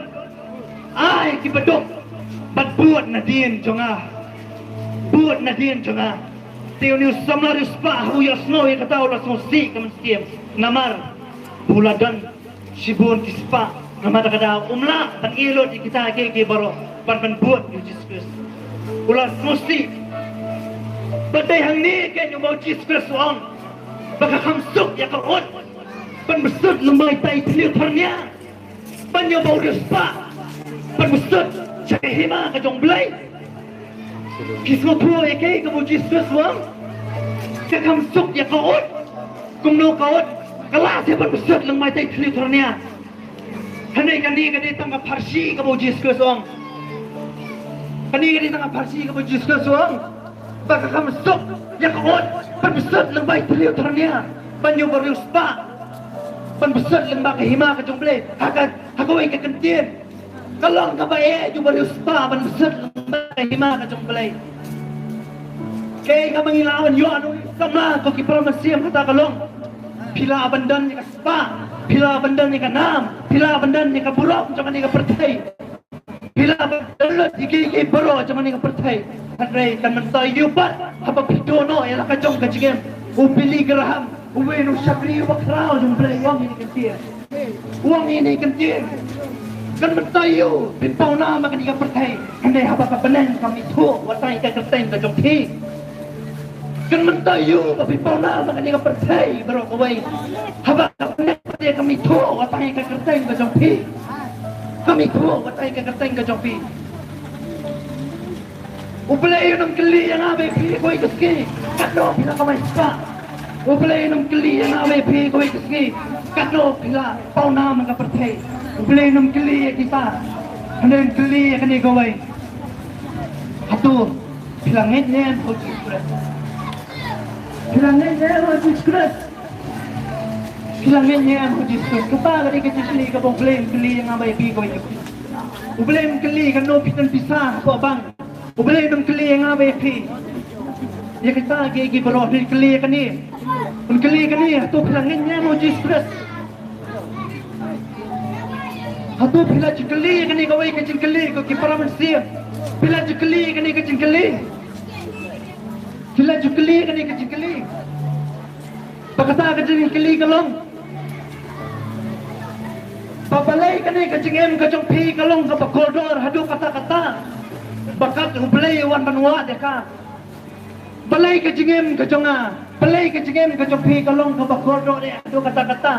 ai kiba duk, bad bud nadien jong nga. Bud nadien jong nga. Te une u samla riewspah u ïohsngew ïa kata u la sngewsih ka mynsiem, namar u la don shibun ki spah. Namar kata ka daw um lah ban ïeh lut ïa kita kiei kiei baroh ban, ban bud ïa u Jisu Khrist. U la sngewsih. Bad dei hangne kein uba u Jisu Khrist u ong ba ka kham suk ïa ka ut ban bsut lyngba ita i thliew thar nia, ban ïoh ba u riewspah ban bsut sha ka hima ka jong U Blei. Ki sngewthuh ïa kaei kaba u Jisu Khrist u ong? Ka kham suk ïa ka ut. Kumno ka ut? Ka lah seh ban bsut lyngba ita i thliew thar nia. Kane, kane ka dei tang ka pharshi kaba u Jisu Khrist u ong. Kane ka dei tang ka pharshi kaba u Jisu Khrist u ong ba ka kham suk ïa ka ut ban bsut lyngba i thliew thar nia, ban ïoh ba u riewspah ban bsut lyngba ka hima ka jong U Blei. Ha ka, ha kawei ka kyntien, ka long kaba eh ïa u ba u riewspah ban bsut lyngba ka hima ka jong U Blei. Kaei kaba ngi lah ban ïoh na u samla, ko ki para mynsiem, kata ka long, phi lah ban don ïa ka spah, phi lah ban don ïa ka nam, phi lah ban don ïa ka burom jong kane ka pyrthei. Phi lah ban don lut ïa kiei kiei baroh jong kane ka pyrthei. Hynrei kan mynta ïa u pat haba phi duh noh ïa la ka jong ka jingim. U Billy Graham, uwei u shakri uba khraw jong U Blei, u ong ïa kane ka ktien. U ong ïa kane ka ktien. Kan mynta ïa u phin paw nam ha kane ka pyrthei, hynrei haba ka bneng kam ithuh wat ai ka kyrteng ka jong phi. Kan mynta ïa u ba phi paw nam ha kane ka pyrthei baroh kawei. Haba ka bneng pat kam ithuh wat ai ka kyrteng ka jong phi. Kam ithuh wat ai ka kyrteng ka jong phi. U Blei un ym kylli ïa nga bad phi kawei ka sngi katno phi la kamai spah. U Blei un ym kylli ïa nga bad phi kawei ka sngi katno phi la paw nam ha ka pyrthei. U Blei un ym kylli ïa kita. Hynrei un kylli ïa kane kawei. Hato phi la ngeit ne em ha u Jisu Khrist? Phi la ngeit ne em ha u Jisu Khrist? Phi la ngeit ne em ha u Jisu Khrist? Kata ka dei ka jingkylli kaba U Blei un kylli ïa nga bad ïa phi kawei ka sngi. U Blei un kylli katno phi don pisa hapoh bank. U Blei un ym kylli ïa nga bad ïa phi. Ïa kita ki, ki baroh, un kylli ïa kane. Un kylli ïa kane, hato phi la ngeit ne em ha u Jisu Khrist? Hato phi la ju kylli ïa kane kawei ka jingkylli ko ki para mynsiem? Phi la ju kylli ïa kane ka jingkylli? Phi la ju kylli ïa kane ka jingkylli? Ba kata ka jingkylli ka long ba balei kane ka jingim ka jong phi ka long kaba kordor haduh katta katta ba kat U Blei u wan ban wad ïa ka. Balei ka jingim ka jong nga, balei ka jingim ka jong phi ka long kaba kordor haduh katta katta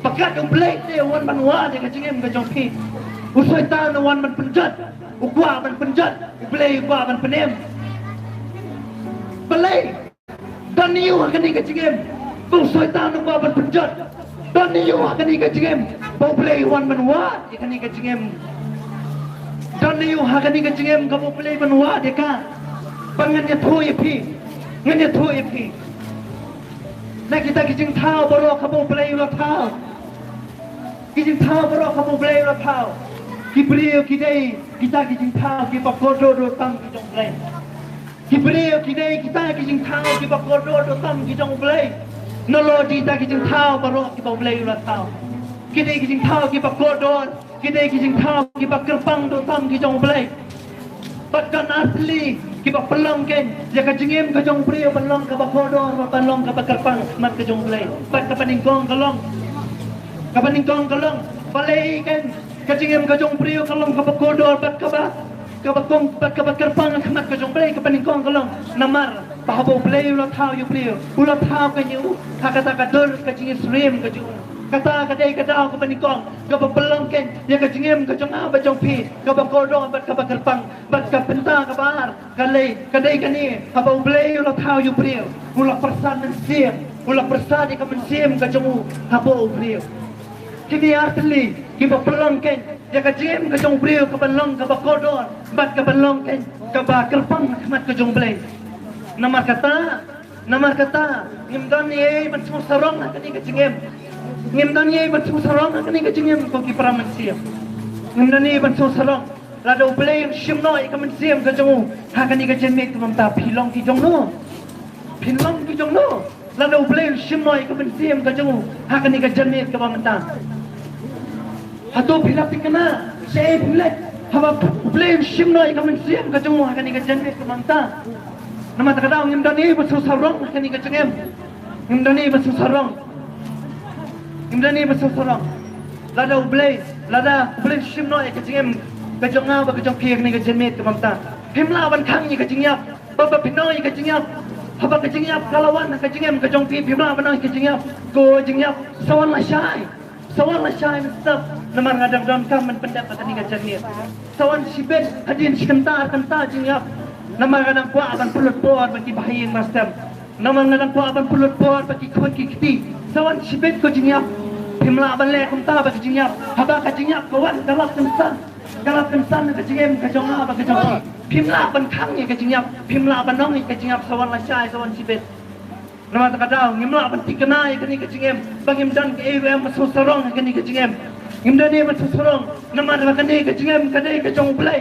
ba kat U Blei te u wan ban wad ïa ka jingim ka jong phi. U Soitan u wan ban pynjot, u kwah ban pynjot, U Blei u kwah ban pynim. Balei? Don ïa u ha kane ka jingim ba u Soitan u kwah ban pynjot. Don ïa u ha kane ka jingim ba U Blei u wan ban wad ïa kane ka jingim. Don ïa u ha kane ka jingim kaba U Blei ban wad ïa ka. Ba ngan ïathuh ïa phi, ngan ïathuh ïa phi na kita ki jingthaw baroh kaba U Blei u la thaw. Ki jingthaw baroh kaba U Blei u la thaw. Ki briew ki dei kita ki jingthaw kiba kordor tam ki jong U Blei. Ki briew ki dei kita ki jingthaw kiba kordor tam ki jong U Blei. Nalor kita ki jingthaw baroh kiba U Blei u la thaw, ki dei ki jingthaw kiba kordor, ki dei ki jingthaw kiba kyrpang tam ki jong U Blei. Bad don artylli kiba pynlong kein ïa ka jingim ka jong u briew ban long kaba kordor bad ban long kaba kyrpang ha khmat ka jong U Blei. Bad kaba nyngkong ka long, kaba nyngkong ka long, balei kein ka jingim ka jong u briew ka long kaba kordor bad kaba, kaba kong bad kaba kyrpang ha khmat ka jong U Blei? Kaba nyngkong ka long namar ba haba U Blei u la thaw ïa u briew, u la thaw kein ïa u ha kata ka dur ka jingisynei ka jong u. Kata ka dei ka daw kaba nyngkong kaba pynlong kein ïa ka jingim ka jong nga bad jong phi kaba kordor bad kaba kyrpang. Bad ka bynta kaba ar ka lei, ka dei kane, haba U Blei u la thaw ïa u briew, u la pyrsad mynsiem, u la pyrsad ïa ka mynsiem ka jong u hapoh u briew. Kine artylli kiba pynlong kein ïa ka jingim ka jong u briew kaban long kaba kordor bad kaban long kein kaba kyrpang ha khmat ka jong U Blei. Namar kata, namar kata ngim don ei ban sngewsarong ha kane ka jingim. Ngim don ei ban sngewsarong ha kane ka jingim ko ki para mynsiem. Ngim don ei ban sngewsarong. Lada U Blei un shim noh ïa ka mynsiem ka jong u ha kane ka janmiet kaba mynta, phi long ki jong no? Phin long ki jong no? Lada U Blei un shim noh ïa ka mynsiem ka jong u ha kane ka janmiet kaba mynta, hato phi la thikna shaei phim leit? Haba U Blei un shim noh ïa ka mynsiem ka jong u ha kane ka janmiet kaba mynta, namar kata ka daw ngim don ei ban sngewsarong ha kane ka jingim. Ngim don ei ban sngewsarong. Ngim don ei ban sngewsarong. Lada U Blei, lada U Blei un shim noh ïa ka jingim ka jong nga bad ka jong phi ha kane ka janmiet kaba mynta, phim lah ban khang ïa ka jingïap. Ba, ba phin ong ïa ka jingïap, haba ka jingïap ka la wan ha ka jingim ka jong phi, phim lah ban ong ïa ka jingïap, ko jingïap, sa wan lashai, sa wan lashai mynstep. Namar nga dang donkam ban pyndep ha kane ka janmiet. Sa wan shibit, hadien shi kynta ar kynta jingïap. Namar nga dang kwah ban pynlut por bad ki bahaïing bastem. Namar nga dang kwah ban pynlut por bad ki khun ki kti. Sa wan shibit ko jingïap. Phim lah ban leh kumta bad ka jingïap. Haba ka jingïap ka wan, ka lap kynsan, ka lap kynsan ha ka jingim ka jong nga bad ka jong phi. Phim lah ban khang ïa ka jingïap, phim lah ban ong ïa ka jingïap sa wan lashai, sa wan shibit. Namar kata ka daw ngim lah ban thikna ïa kane ka jingim ba ngim don ei ruh ban sngewsarong ha kane ka jingim. Ngim don ei ban sngewsarong namar ba kane ka jingim ka dei ka jong U Blei.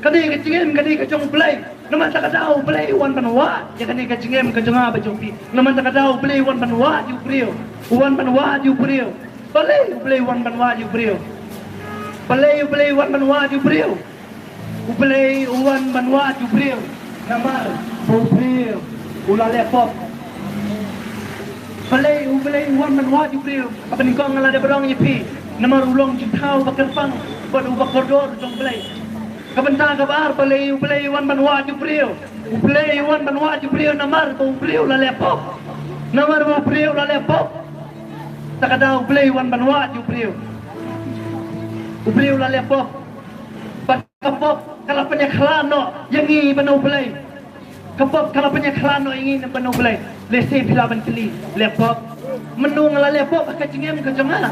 Kane ka jingim ka dei ka jong U Blei. Namar kata ka daw U Blei u wan ban wad ïa kane ka jingim ka jong nga bad jong phi. Namar kata ka daw U Blei u wan ban wad ïa u briew. U wan ban wad ïa u briew. Balei U Blei u wan ban wad ïa u briew? Balei U Blei u wan ban wad ïa u briew? U Blei u wan ban wad ïa u briew, namar ba u briew u la leh pop. Balei u Blei u wan ban wad ïa u briew? Kaba nyngkong nga la dep ong ïa phi, namar u long jingthaw ba kyrpang bad uba kordor jong u Blei. Ka bynta kaba ar, balei u Blei u wan ban wad ïa u briew? U Blei u wan ban wad ïa u briew namar ba u briew u la leh pop. Namar ba u briew u la leh pop. Ta ka daw u Blei u wan ban wad ïa u briew. U briew u la leh pop. Bad ka pop ka la pynïakhlad noh ïa ngi ban u Blei. Ka pop ka la pynïakhlad noh ïa ngi ban u Blei. Lehse phi lah ban kylli, leh pop? Mynno nga la leh pop ha ka jingim ka jong nga?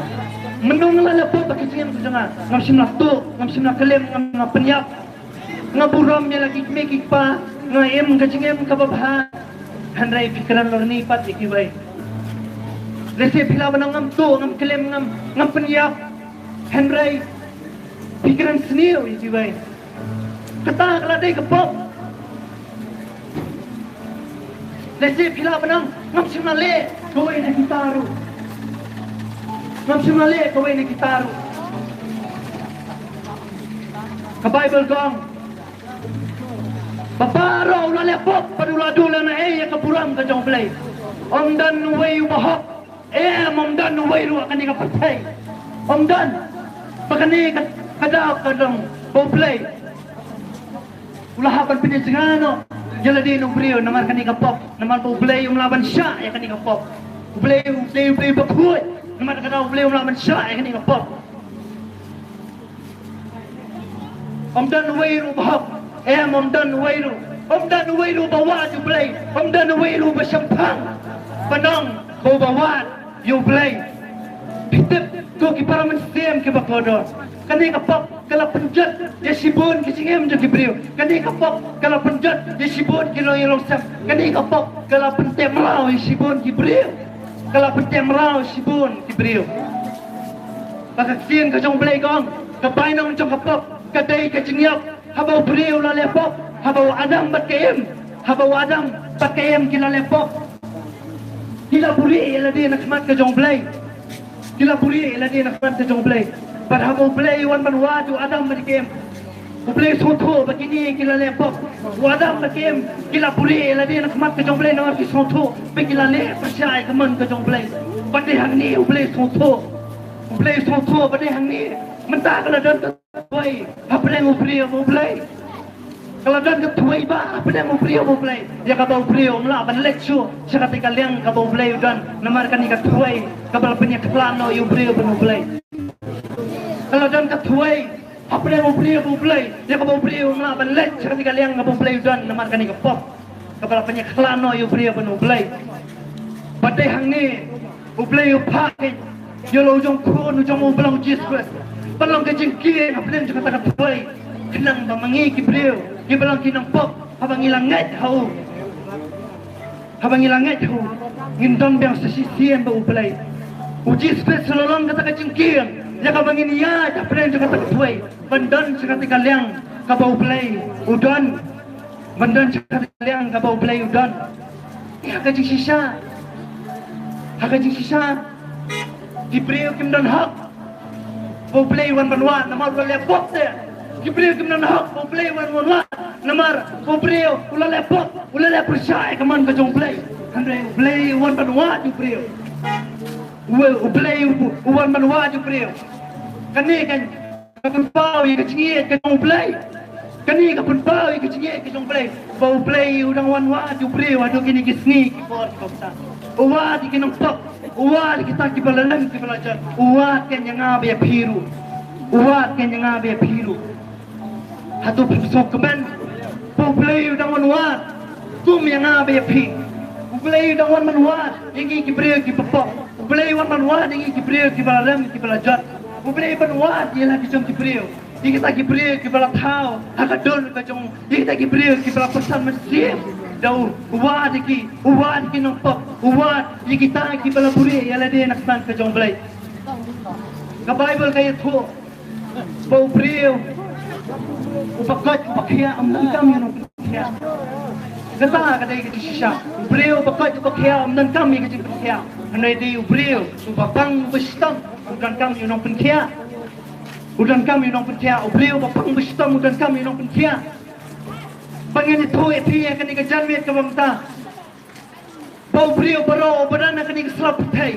Mynno nga la leh pop ha ka jingim ka jong nga? Ngam shym la tuh, ngam shym la klim, ngam shym la pynïap. Nga burom ïa la ki kmie ki kpa, nga im ka jingim kaba bha. Hynrei phi kren lorni pat ïa kiwei. Lehse phi lah ban ong ngam tuh, ngam klim, ngam, ngam pynïap. Hynrei phi kren sniew ïa kiwei. Kata ka la dei ka pop. Lehse phi lah ban ong ngam shym la leh kawei na kita ruh. Ngam shym la leh kawei na kita ruh. Ka Baibl ka ong ba baroh u la leh pop bad u la duh lehnohei ïa ka burom ka jong u Blei. Ym don uwei uba hok. Em, ym don uwei ruh ha kane ka pyrthei. Ym don. Ba kane ka, ka daw ka long ba u Blei u la hap ban pynïajnga noh ïa lade na u briew namar kane ka pop. Namar ba u Blei um lah ban shah ïa kane ka pop. U Blei, u Blei, u Blei bakhuid. Namar ka daw u Blei um lah ban shah ïa kane ka pop. Ym don uwei ruh ba hok. Em, ym don uwei ruh. Ym don uwei ruh ba wad ïa u Blei. Ym don uwei ruh ba shemphang ban ong ba u ba wad ïa u Blei. Phi tip, ko ki para mynsiem kiba kordor, kane ka pop ka la pynjot ïa shibun ki jingim jong ki briew. Kane ka pop ka la pynjot ïa shibun ki longïing longsem. Kane ka pop ka la pynteh mraw ïa shibun ki briew. Ka la pynteh mraw ïa shibun ki briew. Ba ka ktien ka jong u Blei ka ong, ka bainong jong ka pop ka dei ka jingïap. Haba u briew u la leh pop, haba u Adam bad ka Im, haba u Adam bad ka Im ki la leh pop, ki la buhrieh ïa lade na khmat ka jong u Blei. Ki la buhrieh ïa lade na khmat ka jong u Blei. Bad haba u Blei u wan ban wad ïa u Adam bad ka Im, u Blei u sngewthuh ba kine ki la leh pop. U Adam bad ka Im ki la buhrieh ïa lade na khmat ka jong u Blei namar ki sngewthuh ba ki la leh pyrshah ïa ka mon ka jong u Blei. Bad dei hangne u Blei u sngewthuh. U Blei u sngewthuh ba dei hangne mynta ka la don ka thwei hapdeng u briew bad u Blei. Ka la don ka thwei bha hapdeng u briew bad u Blei, ïa kaba u briew um lah ban leit shuh sha katei ka liang kaba u Blei u don. Namar kane ka thwei kaba la pynïakhlad noh ïa u briew bad u Blei. Ka la don ka thwei hapdeng u briew bad u Blei, ïa kaba u briew um lah ban leit sha katei ka liang kaba u Blei u don. Namar kane ka pop kaba la pynïakhlad noh ïa u briew bad u Blei. Bad dei hangne u Blei u phah ïa la u jong u Khun u jong u ba long u Jisu Khrist ban long ka jingkieng hapdeng jong kata ka thwei, khnang ba ma ngi ki briew kiba long ki nongpop, haba ngi la ngeit ha u, haba ngi la ngeit ha u, ngin don biang sa shisien bad u Blei. U Jisu Khrist u la long kata ka jingkieng ïa kaba ngin ïaid hapdeng jong kata ka thwei ban don sha katei ka liang kaba u Blei u don. Ban don sha ka liang kaba u Blei u don. Ha ka jingshisha, ha ka jingshisha, ki briew kim don hok ba u Blei u wan ban wad namar u la leh pop te. Ki briew kim don hok ba u Blei u wan ban wad namar ba u briew u la leh pop, u la leh pyrshah ïa ka mon ka jong u Blei. Hynrei u Blei u wan ban wad ïa u briew. U, u Blei u, u wan ban wad ïa u briew. Kane kan ka pynpaw ïa ka jingïeit ka jong u Blei. Kane ka pynpaw ïa ka jingïeit ka jong u Blei, ba u Blei u dang wan wad ïa u briew haduh kine ki sngi ki por ki bamta. U wad ïa ki nongpop, u wad ïa kita kiba la lem kiba la jot, u wad ken ïa nga bad ïa phi ruh. U wad ken ïa nga bad ïa phi ruh. Hato phim sngewkmen ba u Blei u dang wan wad kum ïa nga bad ïa phi? U Blei u dang wan ban wad ïa ngi ki briew kiba pop. U Blei u wan ban wad ïa ngi ki briew kiba la lem kiba la jot. U Blei u ban wad ïa la ki jong ki briew, ïa kita ki briew kiba la thaw ha ka dur ka jong u, ïa kita ki briew kiba la pyrshang mynsiem da u. U wad ïa ki, u wad ïa ki nongpop, u wad ïa kita kiba la buhrieh ïa lade na khmat ka jong u Blei. Ka Baibl ka ïathuh ba u briew uba koit uba khiah um donkam ïa u nongpynkhiah. Kata ka dei ka jingshisha. U briew uba koit uba khiah um donkam ïa ka jingpynkhiah. Hynrei dei u briew uba pang uba shitom u donkam ïa u nongpynkhiah. U donkam ïa u nongpynkhiah, u briew ba pang ba shitom u donkam ïa u nongpynkhiah. Ba ngan ïathuh ïa phi ïa kane ka janmiet kaba mynta. Ba u briew baroh uba don ha kane ka sla pyrthei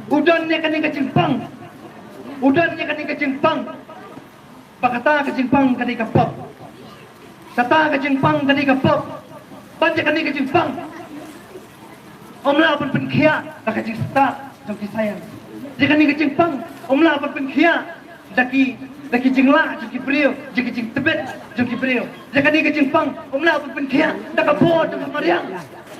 u don ïa kane ka jingpang. U don ïa kane ka jingpang. Ba kata ka jingpang ka dei ka pop. Kata ka jingpang ka dei ka pop. Ban ïa kane ka jingpang ym lah ban pynkhiah da ka jingstad jong ki science. Ïa kane ka jingpang ym lah ban pynkhiah da ki, da ki jinglah jong ki briew, da ki jingtbit jong ki briew. Ïa kane ka jingpang ym lah ban pynkhiah da ka bor jong ka mariang.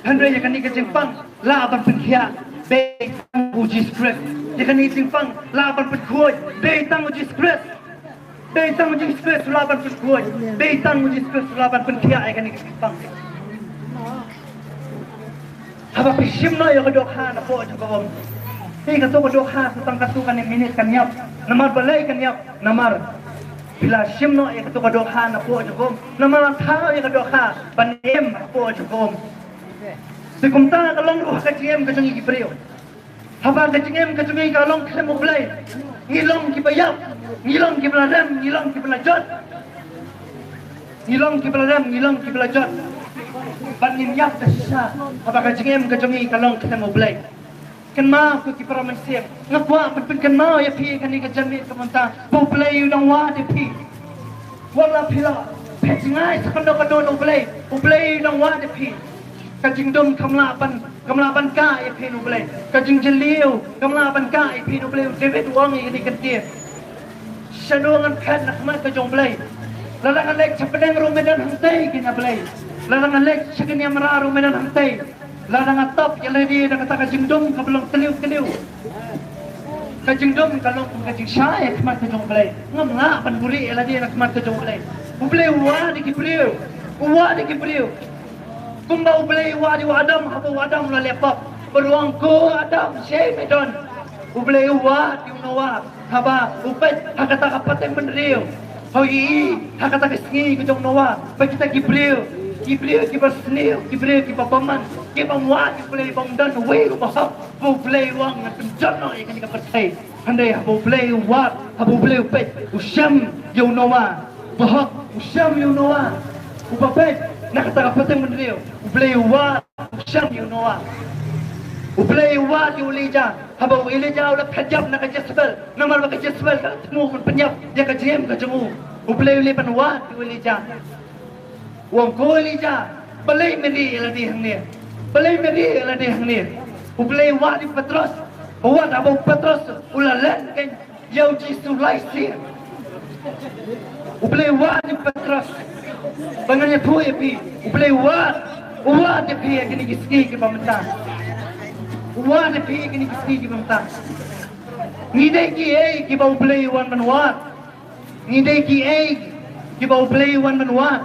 Hynrei ïa kane ka jingpang lah ban pynkhiah dei tang u Jisu Khrist. Ïa kane ka jingpang lah ban pynkhuid dei tang u Jisu Khrist. Dei tang u Jisu Khrist u lah ban pynkhuid. Dei tang u Jisu Khrist u lah ban pynkhiah ïa kane ka jingpang. Haba phi shim noh ïa ka dohkha napoh jong ka um. Phi, kato ka dohkha sa tang katto katne minit kan ïap. Namar balei kan ïap? Namar phi la shim noh ïa kato ka dohkha napoh jong ka um. Namar la thaw ïa ka dohkha ban im hapoh jong ka um. Te kumta ka long ruh ha ka jingim ka jong ngi ki briew. Haba ka jingim ka jong ngi ka long khlem U Blei, ngi long kiba ïap, ngi long kiba la rem, ngi long kiba la jot. Ngi long kiba la rem, ngi long kiba la jot. Bad ngin ïap da shisha haba ka jingim ka jong ngi ka long khlem U Blei. Kynmaw ko ki para mynsiem, nga kwah ban pynkynmaw ïa phi kane ka janmiet ka mynta, ba U Blei u dang wad ïa phi. Wat la phi la phet jngai sa kano kano na U Blei, U Blei u dang wad ïa phi. Ka jingdum kam lah ban, kam lah ban kah ïa phi na U Blei. Ka jingjylliew kam lah ban kah ïa phi na U Blei. U David u ong ïa kane ka ktien, shaduh ngan phet na khmat ka jong U Blei. Lada ngan leit sha pdeng ruh, me don hangtei, kynja Blei. Lada ngan leit sha ka niam mra ruh, me don hangtei. Lada nga tap ïa lade da kata ka jingdum kaba long tliw tliw. Ka jingdum ka long kum ka jingshai ha khmat ka jong U Blei. Ngam lah ban buhrieh ïa lade na khmat ka jong U Blei. U Blei u wad ïa ki briew. U wad ïa ki briew. Kumba U Blei u wad ïa u Adam haba u Adam u la leh pap, bad u ong, ko Adam, shaei me don? U Blei u wad ïa u Noah haba u peit ha kata ka pateng bynriew. Hooid, ha kata ka sngi ka jong u Noah, ba kita ki briew, ki briew kiba sniew, ki briew kiba bymman, ki bym wad ïa U Blei, bym don uwei uba hok. Ba U Blei u ong, ngan pynjot noh ïa kane ka pyrthei. Hynrei haba U Blei u wad, haba U Blei u peit, u shem ïa u Noah. Ba hok, u shem ïa u Noah. Uba peit na kata ka pateng bynriew, U Blei u wad, u shem ïa u Noah. U Blei u wad ïa u Elijah haba u Elijah u la phet ïap na ka Jezebel. Namar ba ka Jezebel ka la thmu ban pynïap ïa ka jingim ka jong u. U Blei u leit ban wad ïa u Elijah. U ong, ko Elijah, balei me rieh ïa lade hangne? Balei me rieh ïa lade hangne? U Blei u wad ïa u Petros. Wat haba u Petros u la len kein ïa U Jisu lai sien. U Blei u wad ïa u Petros. Ba ngan ïathuh ïa phi, U Blei u wad, u wad ïa phi ha kine ki sngi kiba mynta. U wad ïa phi ha kine ki sngi kiba mynta. Ngi dei kiei kiba U Blei u wan ban wad? Ngi dei kiei kiba U Blei u wan ban wad?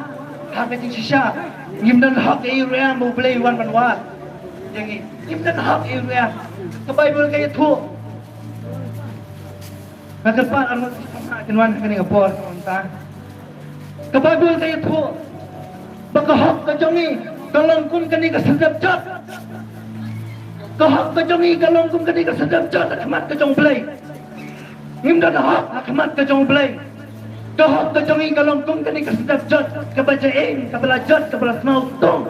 Ha ka jingshisha ngim don hok ei ruh em ba U Blei u wan ban wad ïa ngi. Ngim don hok ei ruh em. Ka Baibl ka ïathuh. Nga kyrpad arngut kin wan ha kane ka por mynta. Ka Baibl ka ïathuh ba ka hok ka jong ngi ka long kum kane ka syrdep jot. Ka hok ka jong ngi ka long kum kane ka syrdep jot ha khmat ka jong U Blei. Ngim don hok ha khmat ka jong U Blei. Ka hok ka jong ngi ka long kum kane ka syrdep jot kaba jain, kaba la jot, kaba la smaw tung.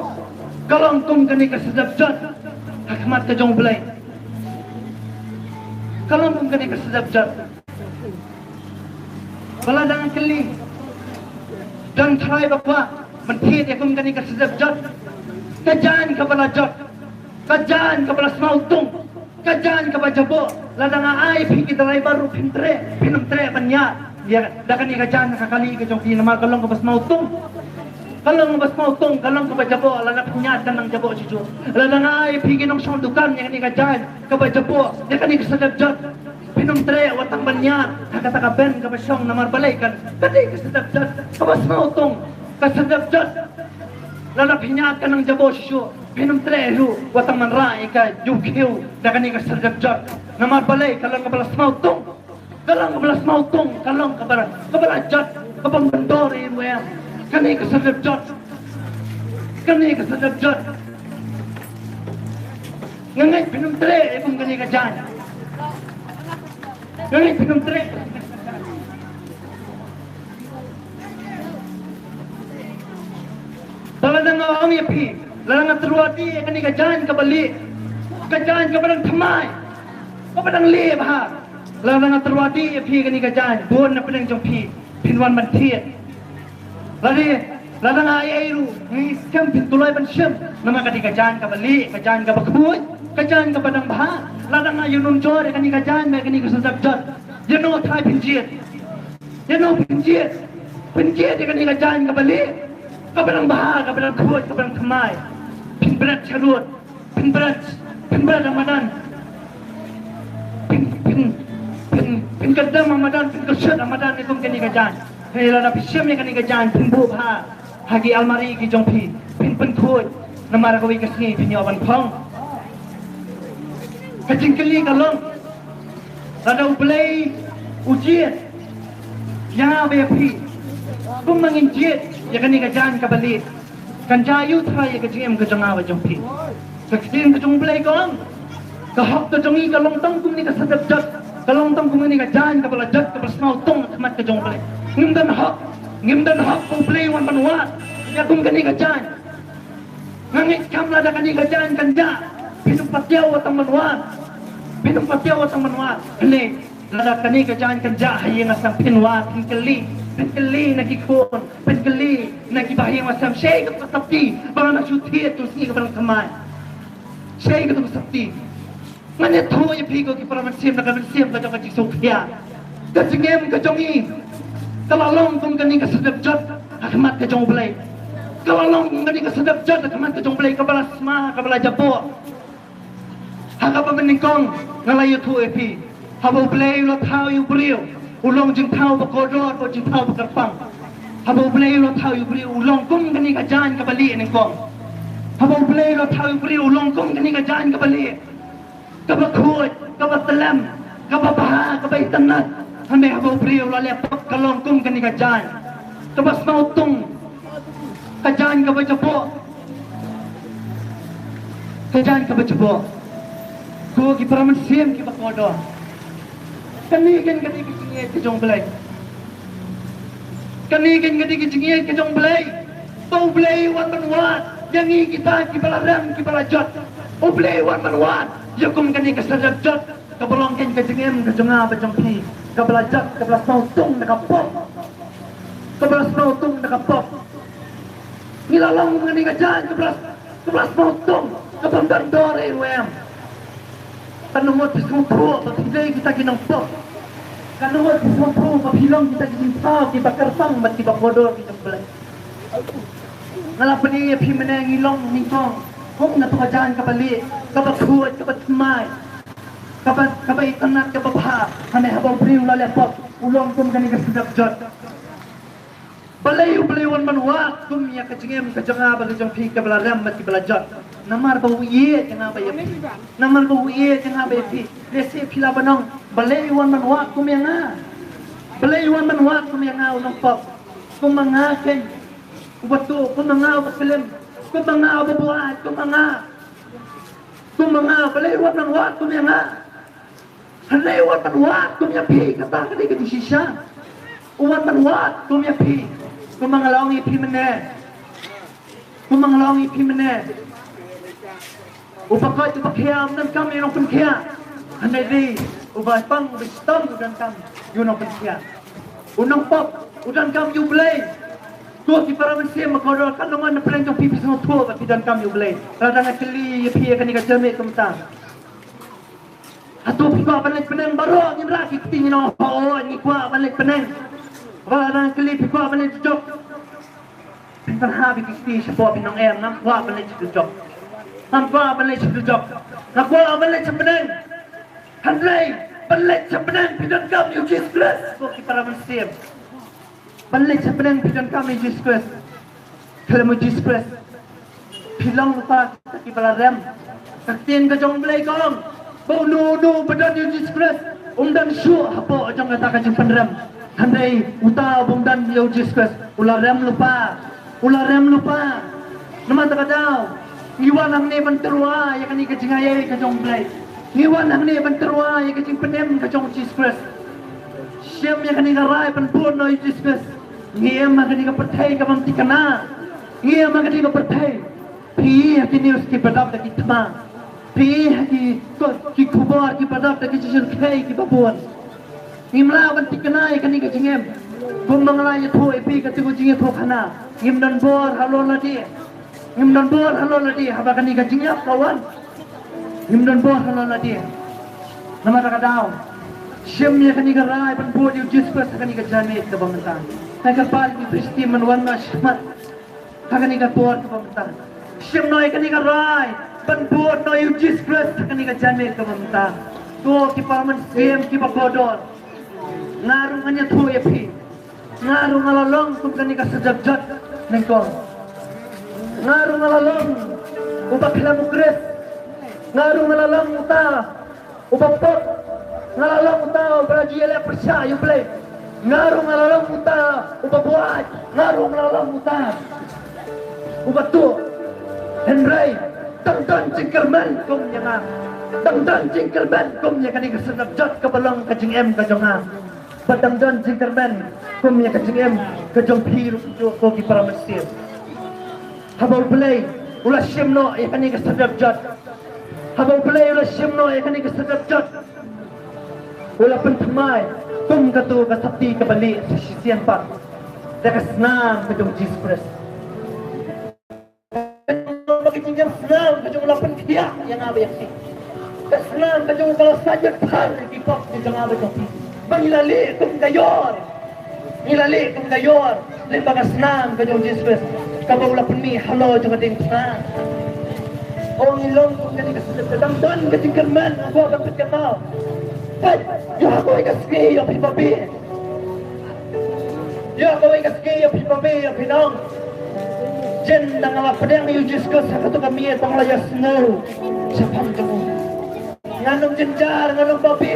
Ka long kum kane ka syrdep jot ha khmat ka jong U Blei. Ka long kum kane ka syrdep jot. Ba la dang kylli, don trai ba kwah ban thied ïa kum kane ka syrdep jot. Ka jaiñ kaba la jot, ka jaiñ kaba la smaw tung, ka jaiñ kaba jaboh. Lada nga ai phi ki driver ruh phin treh, phin ym treh ban ïaid ïa da kane ka jaiñ ha ka kali ka jong phi namar ka long kaba smaw tung. Ka long kaba smaw tung, ka long kaba jaboh, lada phin ïaid kan nang jaboh shuh shuh. Lada nga ai phi ki nongshong dukan ïa kane ka jaiñ kaba jaboh, ïa kane ka syrdep jot, phin ym treh wat tang ban ïaid ha kata ka ben kaba shong namar balei kan, ka dei ka syrdep jot kaba smaw tung, ka syrdep jot. Lada phin ïaid kan nang jaboh shuh shuh, phin ym treh ruh wat tang ban rah ïa ka juh khiew da kane ka syrdep jot. Namar balei, ka long kaba la smaw tung. Ka long kaba la smaw tung, ka long kaba la, kaba la jot, kaba myndor ïa ruh em. Kane ka syrdep jot. Kane ka syrdep jot. Nga ngeit phin ym treh ïa kum kane ka jaiñ. Nga ngeit phin ym treh. Lada nga ong ïa phi, lada nga tyrwa dih ïa kane ka jaiñ kaba lieh, ka jaiñ kaba dang thymmai, kaba dang lieh bha, lada nga tyrwa dih ïa phi ïa kane ka jaiñ, bun na pdeng jong phi phin wan ban thied. Lada, lada nga ai ai ruh, ngi skhem phin tuloi ban shim. Namar ka dei ka jaiñ kaba lieh, ka jaiñ kaba khuid, ka jaiñ kaba dang bha. Lada nga ïanum jor ïa kane ka jaiñ, ïa kane ka sdap jot, ïano thai phin jied? Ïano phin jied? Phin jied ïa kane ka jaiñ kaba lieh, kaba dang bha, kaba dang khuid, kaba dang thymmai. Phin bret sharud, phin bret, phin bret ha madan. Phin, phin, phin, phin kyrdem ha madan, phin kyrshut ha madan ïa kum kane ka jaiñ. Hynrei lada phi shim ïa kane ka jaiñ, phin buh bha ha ki almari ki jong phi, phin pynkhuid. Namar kawei ka sngi phin ïoh ban phong. Ka jingkylli ka long, lada U Blei u jied ïa nga bad ïa phi, kumba ngin jied ïa kane ka jaiñ kaba lieh, kan jia aiu trai ïa ka jingim ka jong nga bad jong phi? Ka ktien ka jong U Blei ka ong, ka hok ka jong ngi ka long tang kum kane ka sdap jot, ka long tang kum kane ka jaiñ kaba la jot, kaba la sngewtung ha khmat ka jong U Blei. Ngim don hok, ngim don hok ba U Blei un wan ban wad ïa kum kane ka jaiñ. Nga ngeit skhem lada kane ka jaiñ kan jah, phin ym pat ïoh wat tang ban wad. Phin ym pat ïoh wat tang ban wad. Hynrei lada kane ka jaiñ kan jah ha ïing ha sem, phin wad, phin kylli, phin kylli na ki khun, phin kylli na ki bahaïing bahasem, shaei kato ka sopti ba ngan shu thied jong sngi kaba dang thymmai? Shaei kato ka sopti? Ngan ïathuh ïa phi ko ki para mynsiem, na ka mynsiem ka jong ka jingsngewkhia. Ka jingim ka jong ngi ka la long kum kane ka sdap jot ha khmat ka jong U Blei. Ka la long kum kane ka sdap jot ha khmat ka jong U Blei, kaba la sma, kaba la jaboh. Ha kaba mynnyngkong nga la ïathuh ïa phi, haba U Blei u la thaw ïa u briew, u long jingthaw ba kordor, ba jingthaw ba kyrpang. Haba U Blei u la thaw ïa u briew, u long kum kane ka jaiñ kaba lieh nyngkong. Haba U Blei u la thaw ïa u briew, u long kum kane ka jaiñ kaba lieh, kaba khuid, kaba tyllem, kaba bha, kaba itynnad. Hynrei haba u briew u la leh pop, ka long kum kane ka jaiñ kaba sngewtung, ka jaiñ kaba jaboh, ka jaiñ kaba jaboh. Ko ki para mynsiem kiba kordor, kane kan ka dei ka jingïeit ka jong U Blei. Kane kan ka dei ka jingïeit ka jong U Blei, ba U Blei u wan ban wad ïa ngi kita kiba la rem, kiba la jot. U Blei u wan ban wad ïa kum kane ka sdap jot, kaba long kan ka jingim ka jong nga bad jong phi, kaba la jot, kaba la sngewtung da ka pop. Kaba la sngewtung da ka pop. Ngi la long kum kane ka jaiñ kaba la, kaba la sngewtung, kaba ym don dor ei ruh em. Katno ngut phi sngewthuh ba phi dei kita ki nongpop? Katno ngut phi sngewthuh ba phi long kita ki jingthaw kiba kyrpang bad kiba kordor ki jong U Blei? Nga la pyni ïa phi mynne, ngi long nyngkong kum na kato ka jaiñ kaba lieh, kaba khuid, kaba thymmai, kaba, kaba itynnad, kaba bha. Hynrei haba u briew u la leh pop, u long kum kane ka sdap jot. Balei U Blei u wan ban wad kum ïa ka jingim ka jong nga bad ka jong phi, kaba la rem bad kiba la jot? Namar ba u ïeit ïa nga bad ïa phi. Namar ba u ïeit ïa nga bad ïa phi. Lehse phi lah ban ong, balei u wan ban wad kum ïa nga? Balei u wan ban wad kum ïa nga, u nongpop? Kum ma nga keiñ, uba tuh, kum ma nga uba klim, kum ma nga uba buaid, kum ma nga, kum ma nga, balei u wan ban wad kum ïa nga? Hynrei u wan ban wad kum ïa phi, kata ka dei ka jingshisha. U wan ban wad kum ïa phi. Kumba nga la ong ïa phi mynne, kumba nga la ong ïa phi mynne, uba koit uba khia um donkam ïa u nongpynkhiah. Hynrei dei uba pang, uba shitom u donkam ïa u nongpynkhiah. U nongpop u donkam ïa U Blei. Ko ki para mynsiem ba kordor, katno ngut na pdeng jong phi phi sngewthuh ba phi donkam ïa U Blei? Lada nga kylli ïa phi ïa kane ka jingmut kumta, hato phi kwah ban leit bneng? Baroh ngin rah ki kti, ngin ong, hooid, ngi kwah ban leit bneng. Haba nga kylli, phi kwah ban leit sha jok? Phin pynhap ïa ki kti shapoh, phin ong, em, ngam kwah ban leit sha jok. Ngam kwah ban leit sha jok. Nga kwah ban leit sha bneng. Hynrei ban leit sha bneng phi donkam ïa U Jisu Khrist, ko ki para mynsiem. Ban leit sha bneng phi donkam ïa U Jisu Khrist. Khlem U Jisu Khrist, phi long lypa kita kiba la rem. Ka ktien ka jong U Blei ka ong ba uno uno uba don ïa U Jisu Khrist um don shuh hapoh jong kata ka jingpynrem. Hynrei uta uba um don ïa U Jisu Khrist u la rem lypa. U la rem lypa. Namar kata ka daw ngi wan hangne ban tyrwa ïa kane ka jingaiei ka jong U Blei. Ngi wan hangne ban tyrwa ïa ka jingpynim ka jong U Jisu Khrist. Shim ïa kane ka rai ban bun noh ïa U Jisu Khrist. Ngi im ha kane ka pyrthei ka bym thikna. Ngi ïa ma ka dei ka pyrthei. Phi ïa ki news kiba dap da ki thma. Phi ïa ki, ki khubor kiba dap da ki jingshyrkhei kiba bun. Ngim lah ban thikna ïa kane ka jingim. Kumba nga la ïathuh ïa phi kata ka jingïathuhkhana. Ngim don bor halor lade. Ngim don bor halor lade haba kane ka jingïap ka wan. Ngim don bor halor lade. Namar kata ka daw, shim ïa kane ka rai ban bud ïa u Jisu Khrist ha kane ka janmiet kaba mynta. Hynrei kyrpad ïa phi Khristan ban wan noh shakhmat ha kane ka por kaba mynta. Shim noh ïa kane ka rai ban bud noh ïa u Jisu Khrist ha kane ka janmiet kaba mynta. Ko ki para mynsiem kiba kordor, nga ruh ngan ïathuh ïa phi. Nga ruh nga la long kum kane ka serdep jot nyngkong. Nga ruh nga la long uba khlem u Khrist. Nga ruh nga la long uta uba pop. Nga la long uta uba la ju ïaleh pyrshah ïa U Blei. Nga ruh nga la long uta uba buaid. Nga ruh nga la long uta uba tuh. Hynrei tang don jingkyrmen kum ïa nga. Tang don jingkyrmen kum ïa kane ka serdep jot kaba long ka jingim ka jong nga. Bad tang don jingkyrmen kum ïa ka jingim ka jong phi ruh, ko ki para mynsiem. Haba U Blei u la shim noh ïa kane ka serdep jot, haba U Blei u la shim noh ïa kane ka serdep jot, u la pynthymmai kum kato ka thapti kaba lieh sa shisien pat da ka snam ka jong Jisu Khrist. Ka jingim snam ka jong u la pynkhiah ïa nga bad ïa phi. Ka snam ka jong u ka la sah jot phar ïa ki pop ki jong nga bad jong phi. Ba ngi la leh kum ka ïor. Ngi la leh kum ka ïor lyngba ka snam ka jong Jisu Khrist kaba u la pynmih halor jong ka diengphna. O ngi long kum kane ka serdep, ka dang don ka jingkyrmen, nga kwah ban pynkynmaw. Peit, ïa ha kawei ka sngi ïa phi babe. Ïa kawei ka sngi ïa phi babe ïa phi nong. Jin da nga la pdiang ïa u Jisu Khrist ha kato ka miet ba nga la ïasngew shaphang jong u. Ngan ym jynjar, ngan ym babe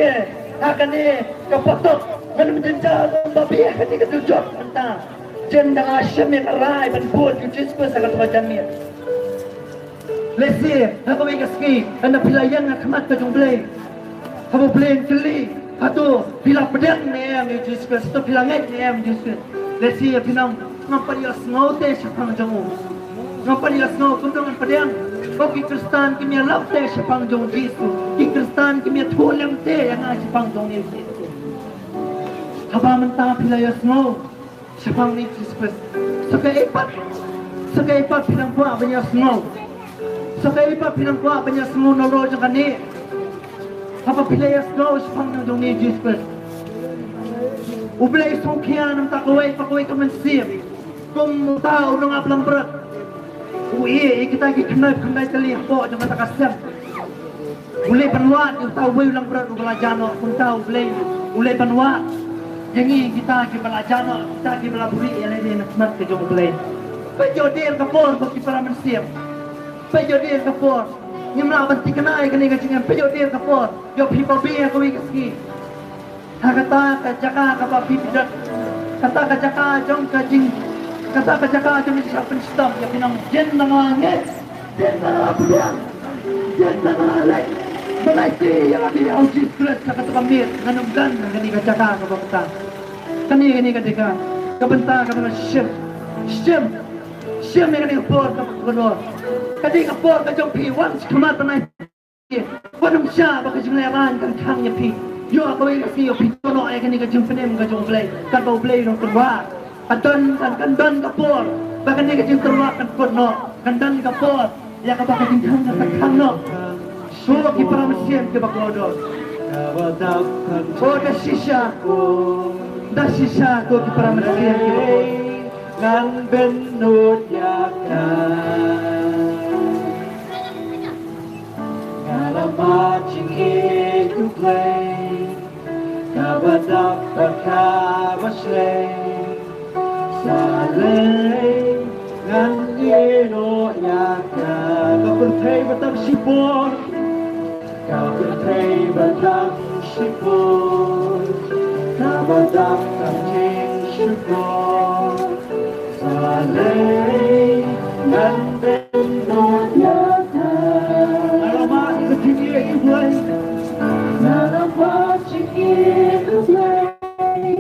ha kane ka patok. Ngan ym jynjar, ngan ym babe ha kane ka dujok mynta. Jin da nga la shim ïa ka rai ban bud ïa u Jisu Khrist ha kato ka janmiet. Lehse ha kawei ka sngi, ynda phi la ïeng ha khmat ka jong U Blei, haba U Blei un kylli, hato phi la pdiang ne em ïa u Jisu Khrist, hato phi la ngeit ne em ïa u Jisu Khrist? Lehse phin ong, ngam pat ïohsngew te shaphang jong u. Ngam pat ïohsngew, kumno ngan pdiang? O ki Khristan kim ïalap te shaphang jong u Jisu. Ki Khristan kim ïathuh lem te ïa nga shaphang jong u Jisu. Haba mynta phi la ïohsngew shaphang u Jisu Khrist, sa kaei pat, sa kaei pat phi nang kwah ban ïohsngew? Sa kaei pat phi nang kwah ban ïohsngew na u roi jong kane? Haba phi la ïohsngew shaphang jong u Jisu Khrist, U Blei u sngewkhia na bynta kawei pa kawei ka mynsiem. Kum uta u nongap langbrot, u ïeh ïa kita ki khyndai khyndai tylli hapoh jong kata ka sem. U leit ban wad ïa uta uwei u langbrot uba la jah noh, kumta U Blei u leit ban wad ïa ngi kita kiba la jah noh, kita kiba la buhrieh ïa lade na khmat ka jong U Blei. Peit ïoh dier ka por, ko ki para mynsiem. Peit ïoh dier ka por. Ngim lah ban thikna ïa kane ka jingim, peit ïoh dier ka por. Ïoh phi babe ha kawei ka sngi. Ha kata ka jaka kaba phi phi don, kata ka jaka jong ka jing, kata ka jaka jong ka jingshah pynshitom, ïa phi nong, jin ba nga la ngeit, jin ba nga la pdiang, jin ba nga la leit ban aiti ïa lade ha u Jisu Khrist ha kato ka miet, ngan ym don ha kane ka jaka kaba mynta. Kane, kane ka dei ka, ka bynta kaba nga shim, shim, shim ïa kane ka por kaba kordor. Ka dei ka por ka jong phi, wan shakhmat ban ai Wat ym shah ba ka jinglehrain kan khang ïa phi. Ïoh kawei ka sngi ïoh phi jngoh ïa kane ka jingpynim ka jong U Blei. Katba U Blei u nongtyrwa. Ka don, kan, kan don ka por ba kane ka jingtyrwa kan kut noh. Kan don ka por ïa kaba ka jingkhang kan khang noh. Ko ki para mynsiem kiba kordor. Ko da shisha, da shisha ko ki para mynsiem kiba kordor. Ngan bynnud ïa ka. Nga la mad jingïeit U Blei, kaba dap bad kaba shlei. Sa lei ngan ïehnoh ïa ka. Ka pyrthei ba tang shipor, ka pyrthei ba tang shipor, kaba dap tang jingshukor. Sa lei ngan bynnud ïa ka. Nga la mad ka jingïeit U Blei. Nga la mad jingïeit U Blei.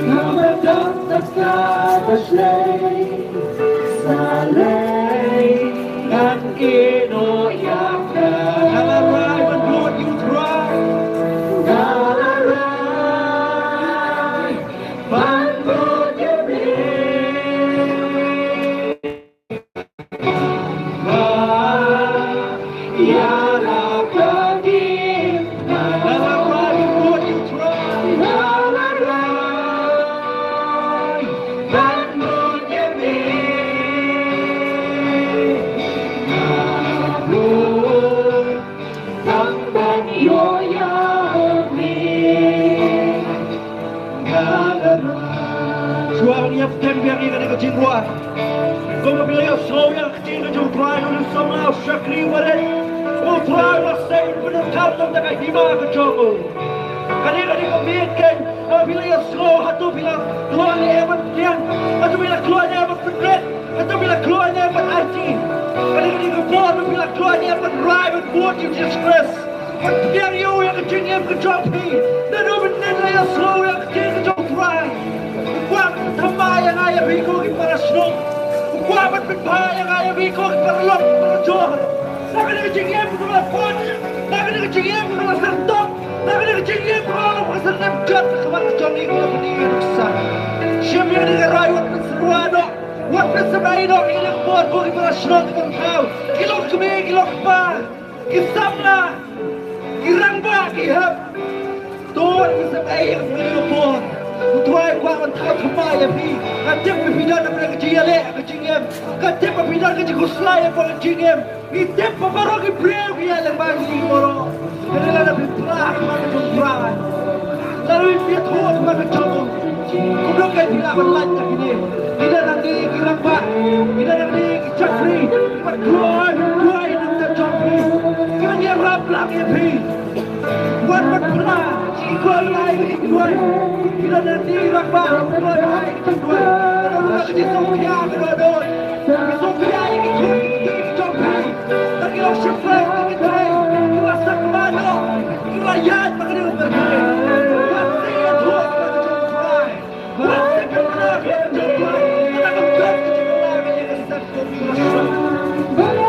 Kaba dap bad kaba shlei. Sa Pynbiang ïa kane ka jingrwai. Kumba phi la ïohsngew ïa ka ktien ka jong U Trai, u samla u shakri u barit. U Trai u la seng u pyndonkam tam da ka hima ka jong u. Kane ka dei ka miet keiñ, haba phi la ïohsngew, hato phi la kloi ne em ban pynbiang, hato phi la kloi ne em ban pynrit, hato phi la kloi ne em ban aiti. Kane ka dei ka por ba phi la kloi ne em ban rai ban bud ïa U Jisu Khrist. Pdiang ïa u ïa ka jingim ka jong phi. Naduh mynnin la ïohsngew ïa ka ktien ka jong U Trai. U kwah ban thymmai ïa nga ïa phi ko ki para shnong. U kwah ban pynbha ïa nga ïa phi ko ki paralok parajor. Na kane ka jingim kaba la poi. Na kane ka jingim kaba la syrtok. Na kane ka jingim kaba la syrtok. Jot ka khmat ka jong ngi kaba ngi ka nuksa. Shim ïa kane ka rai wat pynsyrwa noh. Wat pynsyrwa noh ïa kane ka por ko ki para shnong ki para thaw. Ki lok kmie ki lok kpa. Ki samla, ki rangbah, ki hep. To, ki samla, eh, ki por. U Trai u kwah ban thaw thymmai ïa phi. Nga tip ba phi don na ka jingïaleh ka jingim. Nga tip ba phi don ka jingkhuslai ha ka jingim. Ngi tip ba baroh ki briew ki ïaid lyngba ngi baroh. Hynrei lada phi phla ha ka jong U Trai, lada phi ïathuh ha ka jong u, kumno ngin ïa lah ban lait ïa kine? Ngi don hangne ki rangbah, ngi don hangne ki shakri, ki ban kloi, kloi na ka jong phi. Ki ban ïarap lang ïa phi. Wat ban phla, ki kloi lai ki kloi. Ngi don hangne ki rangbah, ki kloi lai ki kloi. Ka don ka jingsngewkhia ka don. Ki sngewkhia ïa ki khun ki kti ki jong phi. Lada ki long shiphrang ki trei, ki la sakma noh, ki la ïaid ma kane ka kyrteng. Wat ïathuh ba ka jong U Trai. Wat ïathuh ba ka jong U Trai. Kata ka jong U Trai ka jong U Trai ka jong U Trai.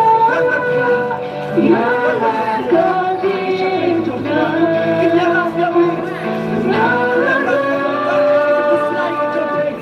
Ïa la ka jong U Trai. Ki ïarap ïa phi. Ïa la ka jong U Trai ka jong U Trai.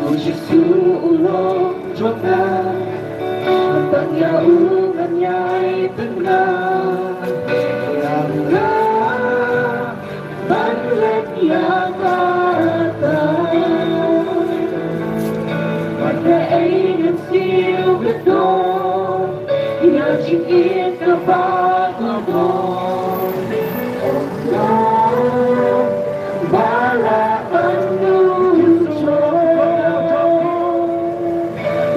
U Jisu u long jong nga, tang ïa u ngan ïai tynga. Ïa nga ban leit ïa kata. Bad kaei ngan siew ka don, ïa jingïeit kaba ka don. Ba la ban ïoh jong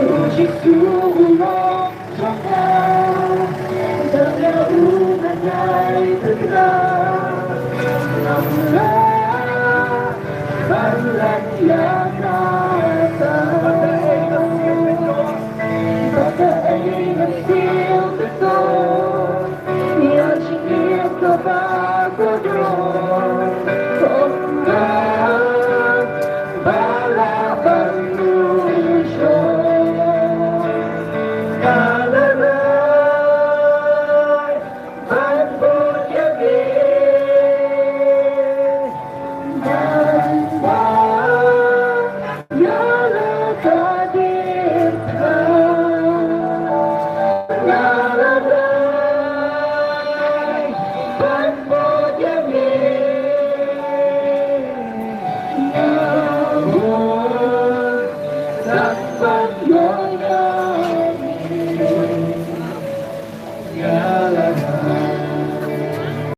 u Jisu u long jong nga. Tang ïa u ngan ïai tynga. Ngam lah ban leit ïa kata. Ba kaei ngan siew ka don, ïa jingïeit kaba ka don. Ong nga ba lah ban ïoh jong nga. Nga la rai ban bud ïa me. Ban bud ïa la ka diengphna. Nga la rai ban bud ïa me. Nga bud ban bud ïa me. Nga la